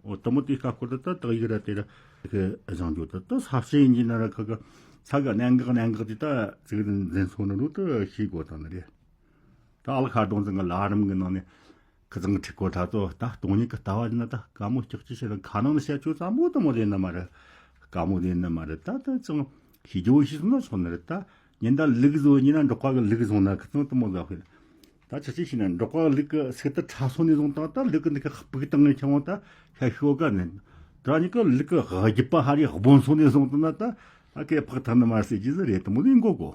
འོ་དུ་མོ་དེ་ཀ་སྐོར་དུ་ད་དག་ཡིག་ར་དེ་ར་གི་བཞེངས་རྒྱུ་ད་ད་ས་བཤད་ཡིན་གྱི་ན་ར་ཁ་གི་ས་གི་གནད་འགག་གནད་འགག་དེ་ད་ཚིག་རིན་འཛིན་སོང་ནི་རུ་ད་ཤེས་དགོས་དང་ནི་རེད། ད་ཨལ་ཁ་གདོང་ཚང་གི་ལ་རིམ་གི་ནང་ནས་ཁི་ཚང་གི་ཁྲིད་གོ་ད་ཚོ་ད་སྟོང་ཉིད་ཀྱི་ལྟ་བ་ཡིན་ན་ད་དཀའ་མོ་སྐྱག་ཅི་བྱེད་ན་ཁ་ནང་ནས་བཤད་ཆོག་ཙམ་པོ་དུ་མོ་རེད་ནི་མ་རེད། དཀའ་མོ་རེད་ནི་མ་རེད། ད་ད་ཅང་ཤི་རྒྱུ་ཤི་སོང་ན་ཆོག་ནི་རེད། ད་ཉིན་ད་ལུག་བཟོ་ཉིན་ན་འབྲོག་པ་གི་ལུག་བཟུང་ན་ཁི་ཚང་དུ་མོ་ལ་ཧུལ། ད་ཅི་ཅི་ཤི་ན་འབྲོག་པ་གི་ལུག་གི་སིག་ཏུ་ཁྲ་སོང་ནས་བཟུང་དང་ད་ལུག་གི་འདི་གི་སྤུག་བཏང་ནས་ཁྱེར་འོང་ད་ཤ་ཤོ་ག་ནི། ད་ཉི་གི་ལུག་གི་རྒྱུད་པ་ཧ་རི་སྦོམ་སོང་ནས་བཟུང་དུ་ན་ད་ཨ་ཀེ་ཕག་ཐང་ནི་མ་ཟེར་རྒྱུ་ཟི་རེད་དུ་མོ་ལིན་གོ་གོ།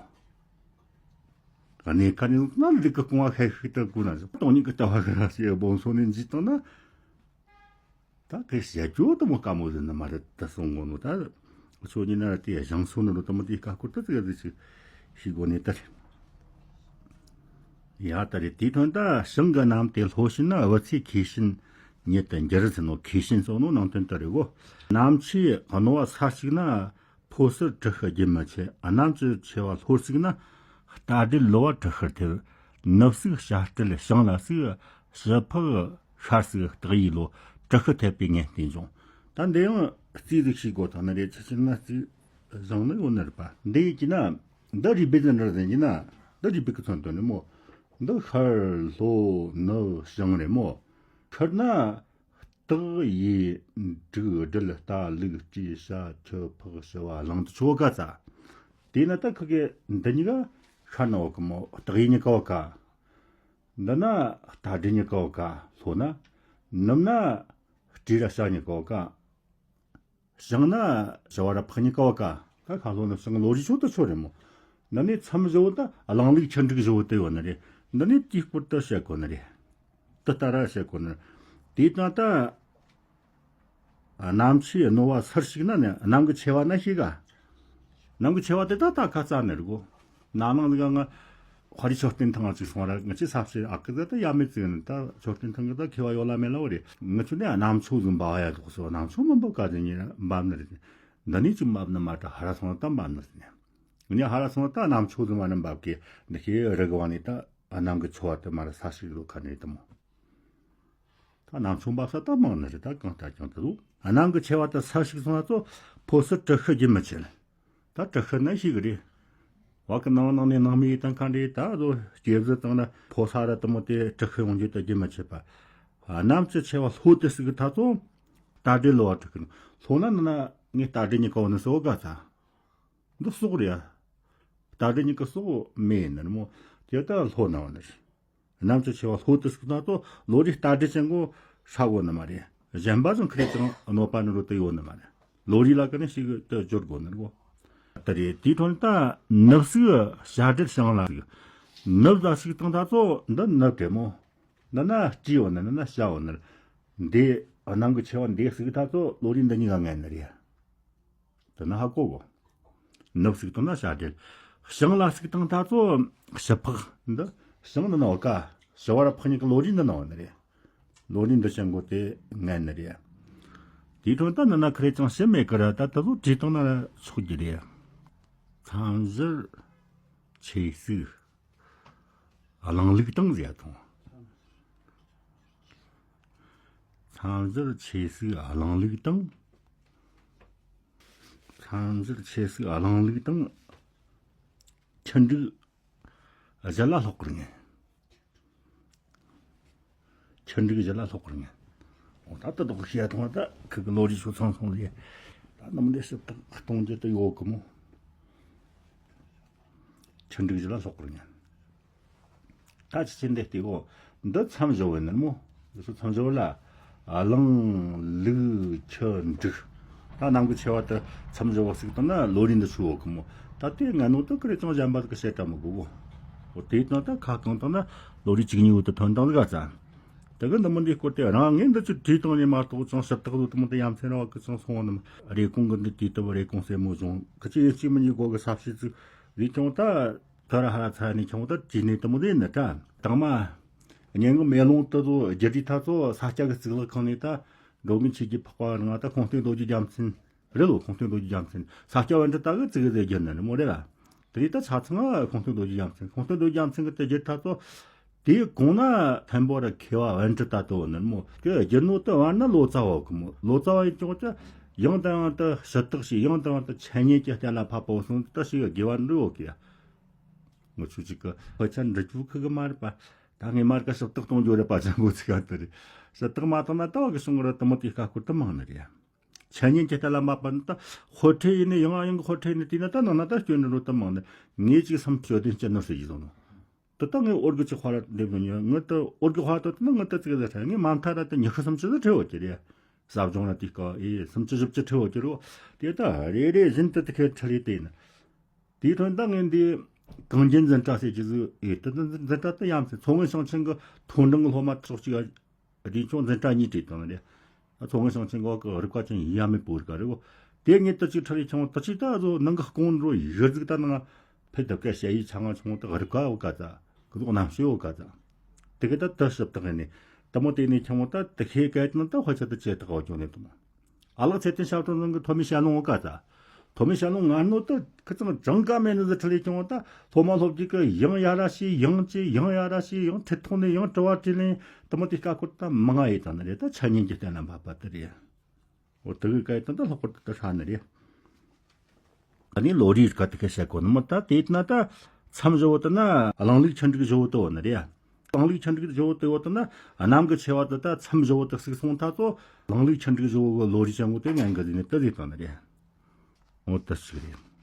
གནས་ཁ་ནས་ན་ལུག་གི་རྐང་བ་ཤེད་ཤིག་ཏུ་བཀོད་ན་སྟོང་ཉིད་ཀྱི་ལྟ་བ་གི་ར་ཞེས་སྦོམ་སོང་ནས་འཇིག་བཏང་ན། ད་གི་བཤད་རྒྱུ་དུ་མོ་དཀའ་མོ་ཟིན་ནི་མ་རེད་ད་གསུང་གོ་ནོ། ད་ཆོ་ཉིན་ན་དེ་བཞེངས་སོང་ནི་རུ་དུ་མོ་དེ་ཀ་སྐོར་དུ་ཙི་ག་ཟི་ཞིག་ཤི་གོ་ནི་ད་རེད། ཡ་ད་རེད། དེའི་དོན་ད་བྱང་གི་གནམ་དེ་ལྷོ་ཕྱིན་ན་བུ་ཚའི་མཁས་ཤིང་ཉིད་དུ་འགྱུར་ཟིན་ནོ། མཁས་ཤིང་སོགས་ནོ་ནང་དོན་དུ་རེད་གོ། གནམ་ཆུའི་རྣོ་བ་སར་ཞིག་ན། ཕོ་གསར་དྲི་ཤུལ་རྒྱུན་མི་ཆད། གནམ་གྱི་ཆེ་བ་ལྷོར་ཟུག་ན། རྟ་དྲེལ་ལོ་བ་དྲི་ཤུལ་ཐེབས། ནུབ་ཟུག་བྱ་སྤྲེལ་བྱང་ལ་ཟུག། བྱི་ཕག་ཤར་ཟུག་སྟག་ཡོས་ལོ། དྲི་ཤུལ་ཐེབས་པའི་ངན་བསྟན་འབྱུང་། ད་འདི་ཡང་རྩིས་ཟིག་ཤེས་དགོས་ཐང་ནི་རེད། ཆི་ཆི་ན་རྩིས་བཟང་ནི་ཡོད་ནི་རེད་པ། འདི་ཡིན་གྱི་ན་འདི་རིགས་པའི་ཟིན་ར་ཟིན་གྱི་ན་འདི་རིགས་པའི་གི་མཚོན་དོན་ནི་མོ། འདི་ཤར་ལྷོ་ནུབ་བྱང་རེད་མོ། ཤར་ན། སྟག་ཡོས་འབྲུག་སྦྲུལ་རྟ་ལུག་སྤྲེའུ་བྱ་ཁྱི་ཕག་ཞི་བ་གླང་དུ་ཆོ་ག་ཙ། དེས་ན་ད་ཁི་གེ་འདི་གཉིས་ཀ་ཤར་ན་བ་ཀ་མོ། སྟག་ཡོས་གཉིས་ཀ་བ་ཀ། འདི་ན་རྟ་དྲེལ་གཉིས་ཀ་བ་ཀ་ལྷོ་ན། ནུབ་ན་སྤྲེའུ་ར་བྱ་གཉིས་ཀ་བ་ཀ། བྱང་ན་བྱི་བ་ར་ཕག་གཉིས་ཀ་བ་ཀ། ད་ཁ་ལྷོ་ནུབ་བྱང་ལྷོ་རི་ཆོ་དུ་ཆོ་རེད་མོ། འདི་ནས་མཚམས་བཞི་བོ་ད་གླང་ལུག་ཁྱི་འབྲུག་བཞི་བོ་དེ་ཡོད་ནི་རེད། འདི་ནས་དེའི་སྐོར་དུ་བཤད་དགོས་ནི་རེད། དེ་ལྟར་བཤད་དགོས་ནི། དེ་དང་ད་གནམ་ཆུའི་རྣོ་བ་སར་ཞིག་ན་ནི་གནམ་གྱི་ཆེ་བ་ན་ཞིག་ག་གནམ་གྱི་ཆེ་བ་དེ་ད་ད་ཁ་རྩ་ནི་རེད་གོ། ན་ནང་ལ་ང་ཧ་རི་མཆོད་རྟེན་ཐང་ང་ཅིག་སོང་ར། ང་ཅི་ས་བཤད་ཨ་ཀི་ད་ད་ཡ་མེད་ཙིག་ནི་ད་མཆོད་རྟེན་ཐང་གི་ད་མཁས་པ་ཡོད་ལ་མེད་ལ་བ་རེད། ང་ཆུ་ནི་གནམ་མཆོག་ཟིན་པ་ཡ་ལོག་སོ། གནམ་མཆོག་མི་འབབ་ག་ཟིན་ཉེ་འབབ་ནི་རེད། འདི་ནས་ཅི་འབབ་ནི་མ་ད་ཧ་ར་སོང་ད་འབབ་ནི་རེད་ནི། ངས་ཧ་ར་སོང་ད་གནམ་མཆོག་ཟིན་མ་ནི་འབབ་གི་འདི་ཤེས་རི་གི་བ་ནི་ད་གནམ་གྱི་ཆེ་བ་དེ་མ་ར་ས་ཞིག་ལོ་ཁ་ནས་དུ་མོ། ད་གནམ་མཆོག་འབབ་ས་ད་མང་ནི་རེད། ད་གང་ལྟར་ཀྱང་དུ་འདུག་གནམ་གྱི་ཆེ་བ་དེ་ས་ཞིག་སོང་ན་ཚོ་ཕོ་གསར་དྲི་ཤུལ་རྒྱུན་མི་ཆད། ད་དྲི་ཤུལ་ན་ཞིག་རེད། བ་གི་ནང་ནང་ནས་ནང་མི་ཡི་དང་ཁ་འདྲེ་ད་རྡོ་སྐྱེ་བཟི་དང་ན་ཕོ་ས་ར་དུ་མོ་དེ་དྲི་ཤུལ་ཡོང་རྒྱུ་དེ་རྒྱུན་མི་ཆད་པ། གནམ་གྱི་ཆེ་བ་ལྷོ་དེ་ཟུག་ད་ཚོ་རྟ་དྲེལ་ལོ་བ་དྲི་ཤུལ། ལྷོ་ན་ན་ན་ངས་རྟ་དྲེལ་གཉིས་ཀ་བ་ནི་སོ་ག་ཚ། འདི་སོག་རེད་ཡ། རྟ་དྲེལ་གཉིས་ཀ་སོག་མེད་ནི་རེད་མོ། དེ་ད་ལྷོ་ན་བ་ནི་རེད། གནམ་གྱི་ཆེ་བ་ལྷོ་དུ་སུག་ན་ཏོ་ལོ་རི་རྟ་དྲེལ་ཅན་གོ་ཧྲ་གོ་ནི་མ་རེད། གཞན་པ་ཚོ་ཁི་རེ་ཅང་གནོད་པ་ནི་རོ་དུ་ཡོད་ནི་མ་རེད། ལོ་རི་ལ་ཀ་ནི་ཞིག་ཏུ་འབྱོར་དགོ་ནི་རེད་གོ། ད་རེད་དེའི་ཐོག་ནས་ད་ནུབ་སུག་བྱ་སྤྲེལ་བྱང་ལ་སུག་ནུབ་ལ་སུག་བཏང་ད་ཚོ་འདི་ནུབ་རེད་མོ། འདི་ན་སྤྲེའུ་ཡོད་ནི་འདི་ན་བྱ་ཡོད་ནི། འདི་ གནམ་གྱི་ཆེ་བ་འདི་གཟིགས་ཐ་ཚོ་ལོ་རེ་འདི་གཉིས་ཀ་ངན་ནི་རེད། དེ་ན་ཧ་གོ་གོ། ནུབ་གཟིགས་བཏང་ན་བྱ་བྲལ། བྱང་ལ་གཟིགས་བཏང་ཐ་ཚོ་ཞི་འཕགས་འདི། བྱང་འདི་ན་བ་ཀ། ཞི་བ་ར་འཕགས་གཉིས་ཀྱི་ལོ་རེ་འདི་ན་བ་ནི་རེད། ལོ་རེ་འདི་ཅན་གོ་དེ་ངན་ནི་རེད། དེའི་འཕྲོ་ད་འདི་ན་ཁ་རེ་ཅང་ཞིབ་མེད་ཀི་ར། ད་ད་ཚོ་བྲིས་བཏང་ན་ཆོག་གི་རེད། མཚམས་བཞིར་ཆོས་གཟིགས་གླིང་ལུགས་དང་ཟེར་ཐོང་། མཚམས་བཞིར་ཆོས་གཟིགས་གླིང་ལུགས་དང་། མཚམས་བཞིར་ཆོས་གཟིགས་གླིང་ལུགས་དང་། ཆུ་འབྲུག་གཞི་ལ་སློག་གི་རེད། ཆུ་འབྲུག་གཞི་ལ་སློག་གི་རེད། འོ་ད་ད་དོག་བཤད་ཐོང་ད་ཁི་གི་ལོ་རེ་ཆུ་ཚང་སོང་རེད། ད་ནམ་འདི་ཞིབ་ཏག་གཏོང་རྒྱུ་ད་ཡོད་གི་མོ། ཆུ་འབྲུག་གཞི་ལ་སློག་གི་རེད། ད་ཅི་ཅི་འདི་ལྟེ་གོ། འདི་མཚམས་བཞི་བོ་ནི་མོ། འདི་ཚོ་མཚམས་བཞི་བོ་ལ། གླིང་ལུགས་ཆུ་འབྲུག་ད་ནམ་གྱི་ཆེ་བ་དུ་མཚམས་བཞི་བོ་གཟིགས་བཏང་ན་ལོ་རེ་འདི་ཆུ་བོ་གི་མོ། ད་ལྟའི་ང་ནོ་དུ་ཀི་རེ་ཅང་གཞན་པ་གི་བཤད་ད་མི་དགོ་གོ། འོ་དེ་དང་ད་ཁ་གང་བཏང་ན་ལོ་རེ་གཅིག་གཉིས་བོ་དུ་ཐོན་བཏང་ག་ཙ། དེ་གི་འདི་མོ་འདི་སྐོར་དེ་རང་ངས་འདི་ཚོ་བྲིས་བཏང་ནས་མ་གཏོགས་ཅང་ཞིབ་ཏག་བཟོ་དུ་མོ་དུ་ཡ་མཚན་ར་བ་གི་ཅང་སོང་བ་ནི་རེ་གོང་གི་འདི་དུས་དུ་བ་རེ་གོང་སེ་མོ་བྱུང་གི་ཅི་ཡིན་གཅིག་མི་གཉིས་གོ་གི་ས་བཤད་ཚིག་རེ་ཀྱང་ད། ཐ་ར་ཧ་ར་ཚ་ནས་ཁྱོང་ད་ཅི་ནས་དུ་མོ་དེ་ནི་ད། དང་མ། སྙན་ངག་མེ་ལོང་དུ་ཚོ་རྒྱུ་དྲི་ཐ་ཚོ་ས་སྐྱ་གི་གཙུག་ལག་ཁང་ནས་ད། འགྲོ་མགོན་ཆོས་རྒྱལ་འཕགས་པ་རང་ད་ཁོང་སྟོན་རྡོ་རྗེ་རྒྱལ་མཚན། རེད་ལོ་ཁོང་སྟོན་རྡོ་རྗེ་རྒྱལ་མཚན། ས་སྐྱ་པཎྜི་ཏ་གི་གཙུག་གི་རྒྱུ་ནི་མོ་རེད་ལ། དེ་རིགས་ད་ཆ་ཚང་ང་ཁོང་སྟོན་རྡོ་རྗེ་རྒྱལ་མཚན། ཁོང་སྟོན་རྡོ་རྗེ་རྒྱལ་མཚན་གི་དེ་རྒྱུ་ཐ་ཚོ། དེའི་གོང་ན་ཐན་པོ་ར་མཁས་པ་པཎྜི་ཏ་དོ་ནི་མོ། དེ་རྒྱུ་ནོ་དུ་བར་ན་ལོ་ཙཱ་བ་གི་མོ། ལོ་ཙཱ་བ་ཡིན་ཀྱང་ཅི། ཡང་དང་ཡང་དུ་ཞུ་དག་བྱས། ཡང་དང་ཡང་དུ་འཆད་ཉན་གྱི་གཏན་ལ་ཕབ་པ་སོང་ད་ཞིག་དགེ་བ་འདྲི་འོ་གི་ཡ། ང་ཆོས་ཅིག་གི་དཔེ་ཆ་འབྲི་རྒྱུ་ཁུ་གི་མ་རེད་པ། ད་ངས་མར་ཀ་ཞུ་དག་གཏོང་རྒྱུ་རེད་པ་ཅང་གོ་ཚིག་ག་དུ་རེད། ཞུ་དག་མ་བཏང་ན་ད་བ་གི་སོང་གི་ར་དུ་མོ་དེ་ཀ་སྐོར་དུ་མང་ནི་རེད། འཆད་ཉན་གྱི་གཏན་ལ་མ་ཕབ་ན་ད་དཔེ་ཁྲིད་ཡིན་ནི་ཡང་ཡང་གི་དཔེ་ཁྲིད་ནི་དེ་ན་ད་ནང་ན་ད་སྐྱོན་འདྲི་འགྲོ་དུ་མང་ནི། ངས་ཅིག་སུམ་ཅུ་སོ་བདུན་སྤྱི་ནོར་ཟེར་གྱི་སོང་ནོ། དེ་ད་ངས་ཨོར་གི་ཅིག་དཔར་འདེབས་མི་ཉན། ངས་ད་ཨོར་གི་དཔར་ད་ད་ངས་ད་ཙིག་ཟེར་ཁྲ། ངས་མ་མཐའ་ར་ད་ཉི་ཤུ་སུམ་ཅུ་ཟེར་ཁྲི་འོ་ཀྱི་རེད། ཟབ་སྦྱོང་ར་དེ་སྐབས་ཨེ་སུམ་ཅུ་བཞི་བཅུ་ཁྲི་འོ་ཀྱི་རོ། དེ་ད་རེ་རེ་བཞིན་དུ་དེ་ཁའི་ཁྲི་ལས་བལྟས་ན། དེའི་ཐོག་ད་ངས་འདི་གངས་རྒྱན་འཛིན་གྲྭ་ཟེར་གྱི་ཟིག་ཨེ་ད་ད་འཛིན་གྲྭ་ད་ཡ་མཚན་མཚོ་སྔོན་ཞིང་ཆེན་གི་མཐོ་འབྲིང་གི་སློབ་མ་ཕྱོགས་གཅིག་ག་དེ་ཆུང་འཛིན་གྲྭ་གཉིས་བྲིས་བཏང་རེད། མཚོ་སྔོན་ཞིང་ཆེན་འོག་གི་རིག་པ་ཅན་ཡ་མེད་པོ་རིག་ག་རེད་བོ། དེ་ངས་དུ་ཅིག་ཁྲི་རེ་ཆུང་དུ་ཅིག་ད་བཟོ་ནང་གི་ཀོང་འགྲོ་ཡི་ཟིག་ད་ནང་ཕེ་དུ་ཀ་ཞ་ཡི་ཆ་ང་ཆུང་དུ་རིག་ག་བོ་ག་ད་གི་ཟོག་རྣམ་ཤེས་བོ་ག་ད། དེ་གི་ད་དུ་ཞིབ་དག་ནས་དུ་མོ་དེ་ནས་ཆུང་ད་དུ་ཤེས་ག་ད་ད་ཧོ་ཆ་དུ་ཅེ་དག་བོ་ཅུང་ནས་དུ་མོ། ཨ་ལགས་ཚེ་བརྟན་ཞབས་དྲུང་ཚང་གི་ཐོན་མི་ཞལ་ལུང་བ་ག་ད། ཐོན་མི་ཞལ་ལུང་ངར་ནོ་ད་ཁི་ཚང་གྲངས་ཀ་མེད་ནི་ཟི་ཁྲི་ལས་ཀྱང་ད་སློབ་མ་སློབ་ཀྱི་གི་ཡང་ཡ་ར་ཤི་ཡང་ཅི་ཡང་ཡ་ར་ཤི་ཡང་ཁྲི་ཐོག་ནས་ཡང་དྲི་བ་དྲིས་ལན་དུ་མོ་དེ་ཀ་ཁོ་ད་མང་ང་ཡི་ད་ནི་རེད། ད་འཆད་ཉན་གྱི་གཏན་ལ་ཕབ་པ་དེ་རེད། འོ་དེ་གི་ཀ་ཡི་ད་ད་ལྷག་པར་དུ་ད་ཧྲ་ནི་རེད། ད་ནི་ལོ་རེའི་སྐད་དུ་སྐད་བཤད་གོ་ནི་མོ། ད་དེ་ན་ད་མཚམས་བཞི་བོ་དེ་ན་གླིང་ལུགས་ཆུ་འབྲུག་བཞི་བོ་དེ་བོ་ནི་རེད། གླིང་ལུགས་ཆུ་འབྲུག་བཞི་བོ་དེ་བོ་དེ་ན་གནམ་གྱི་ཆེ་བ་དེ་ད་མཚམས་བཞི་བོ་དེ་གཟིགས་སོང་ད་ཚོ་གླིང་ལུགས་ཆུ་འབྲུག་བཞི་བོ་གི་ལོ་རེའི་ཅང་གོ་དེ་ངན་གི་དེ་ནི་དེ་ཟིག་དང་ནི་རེད། འོ་དེ་ཟིག་རེད།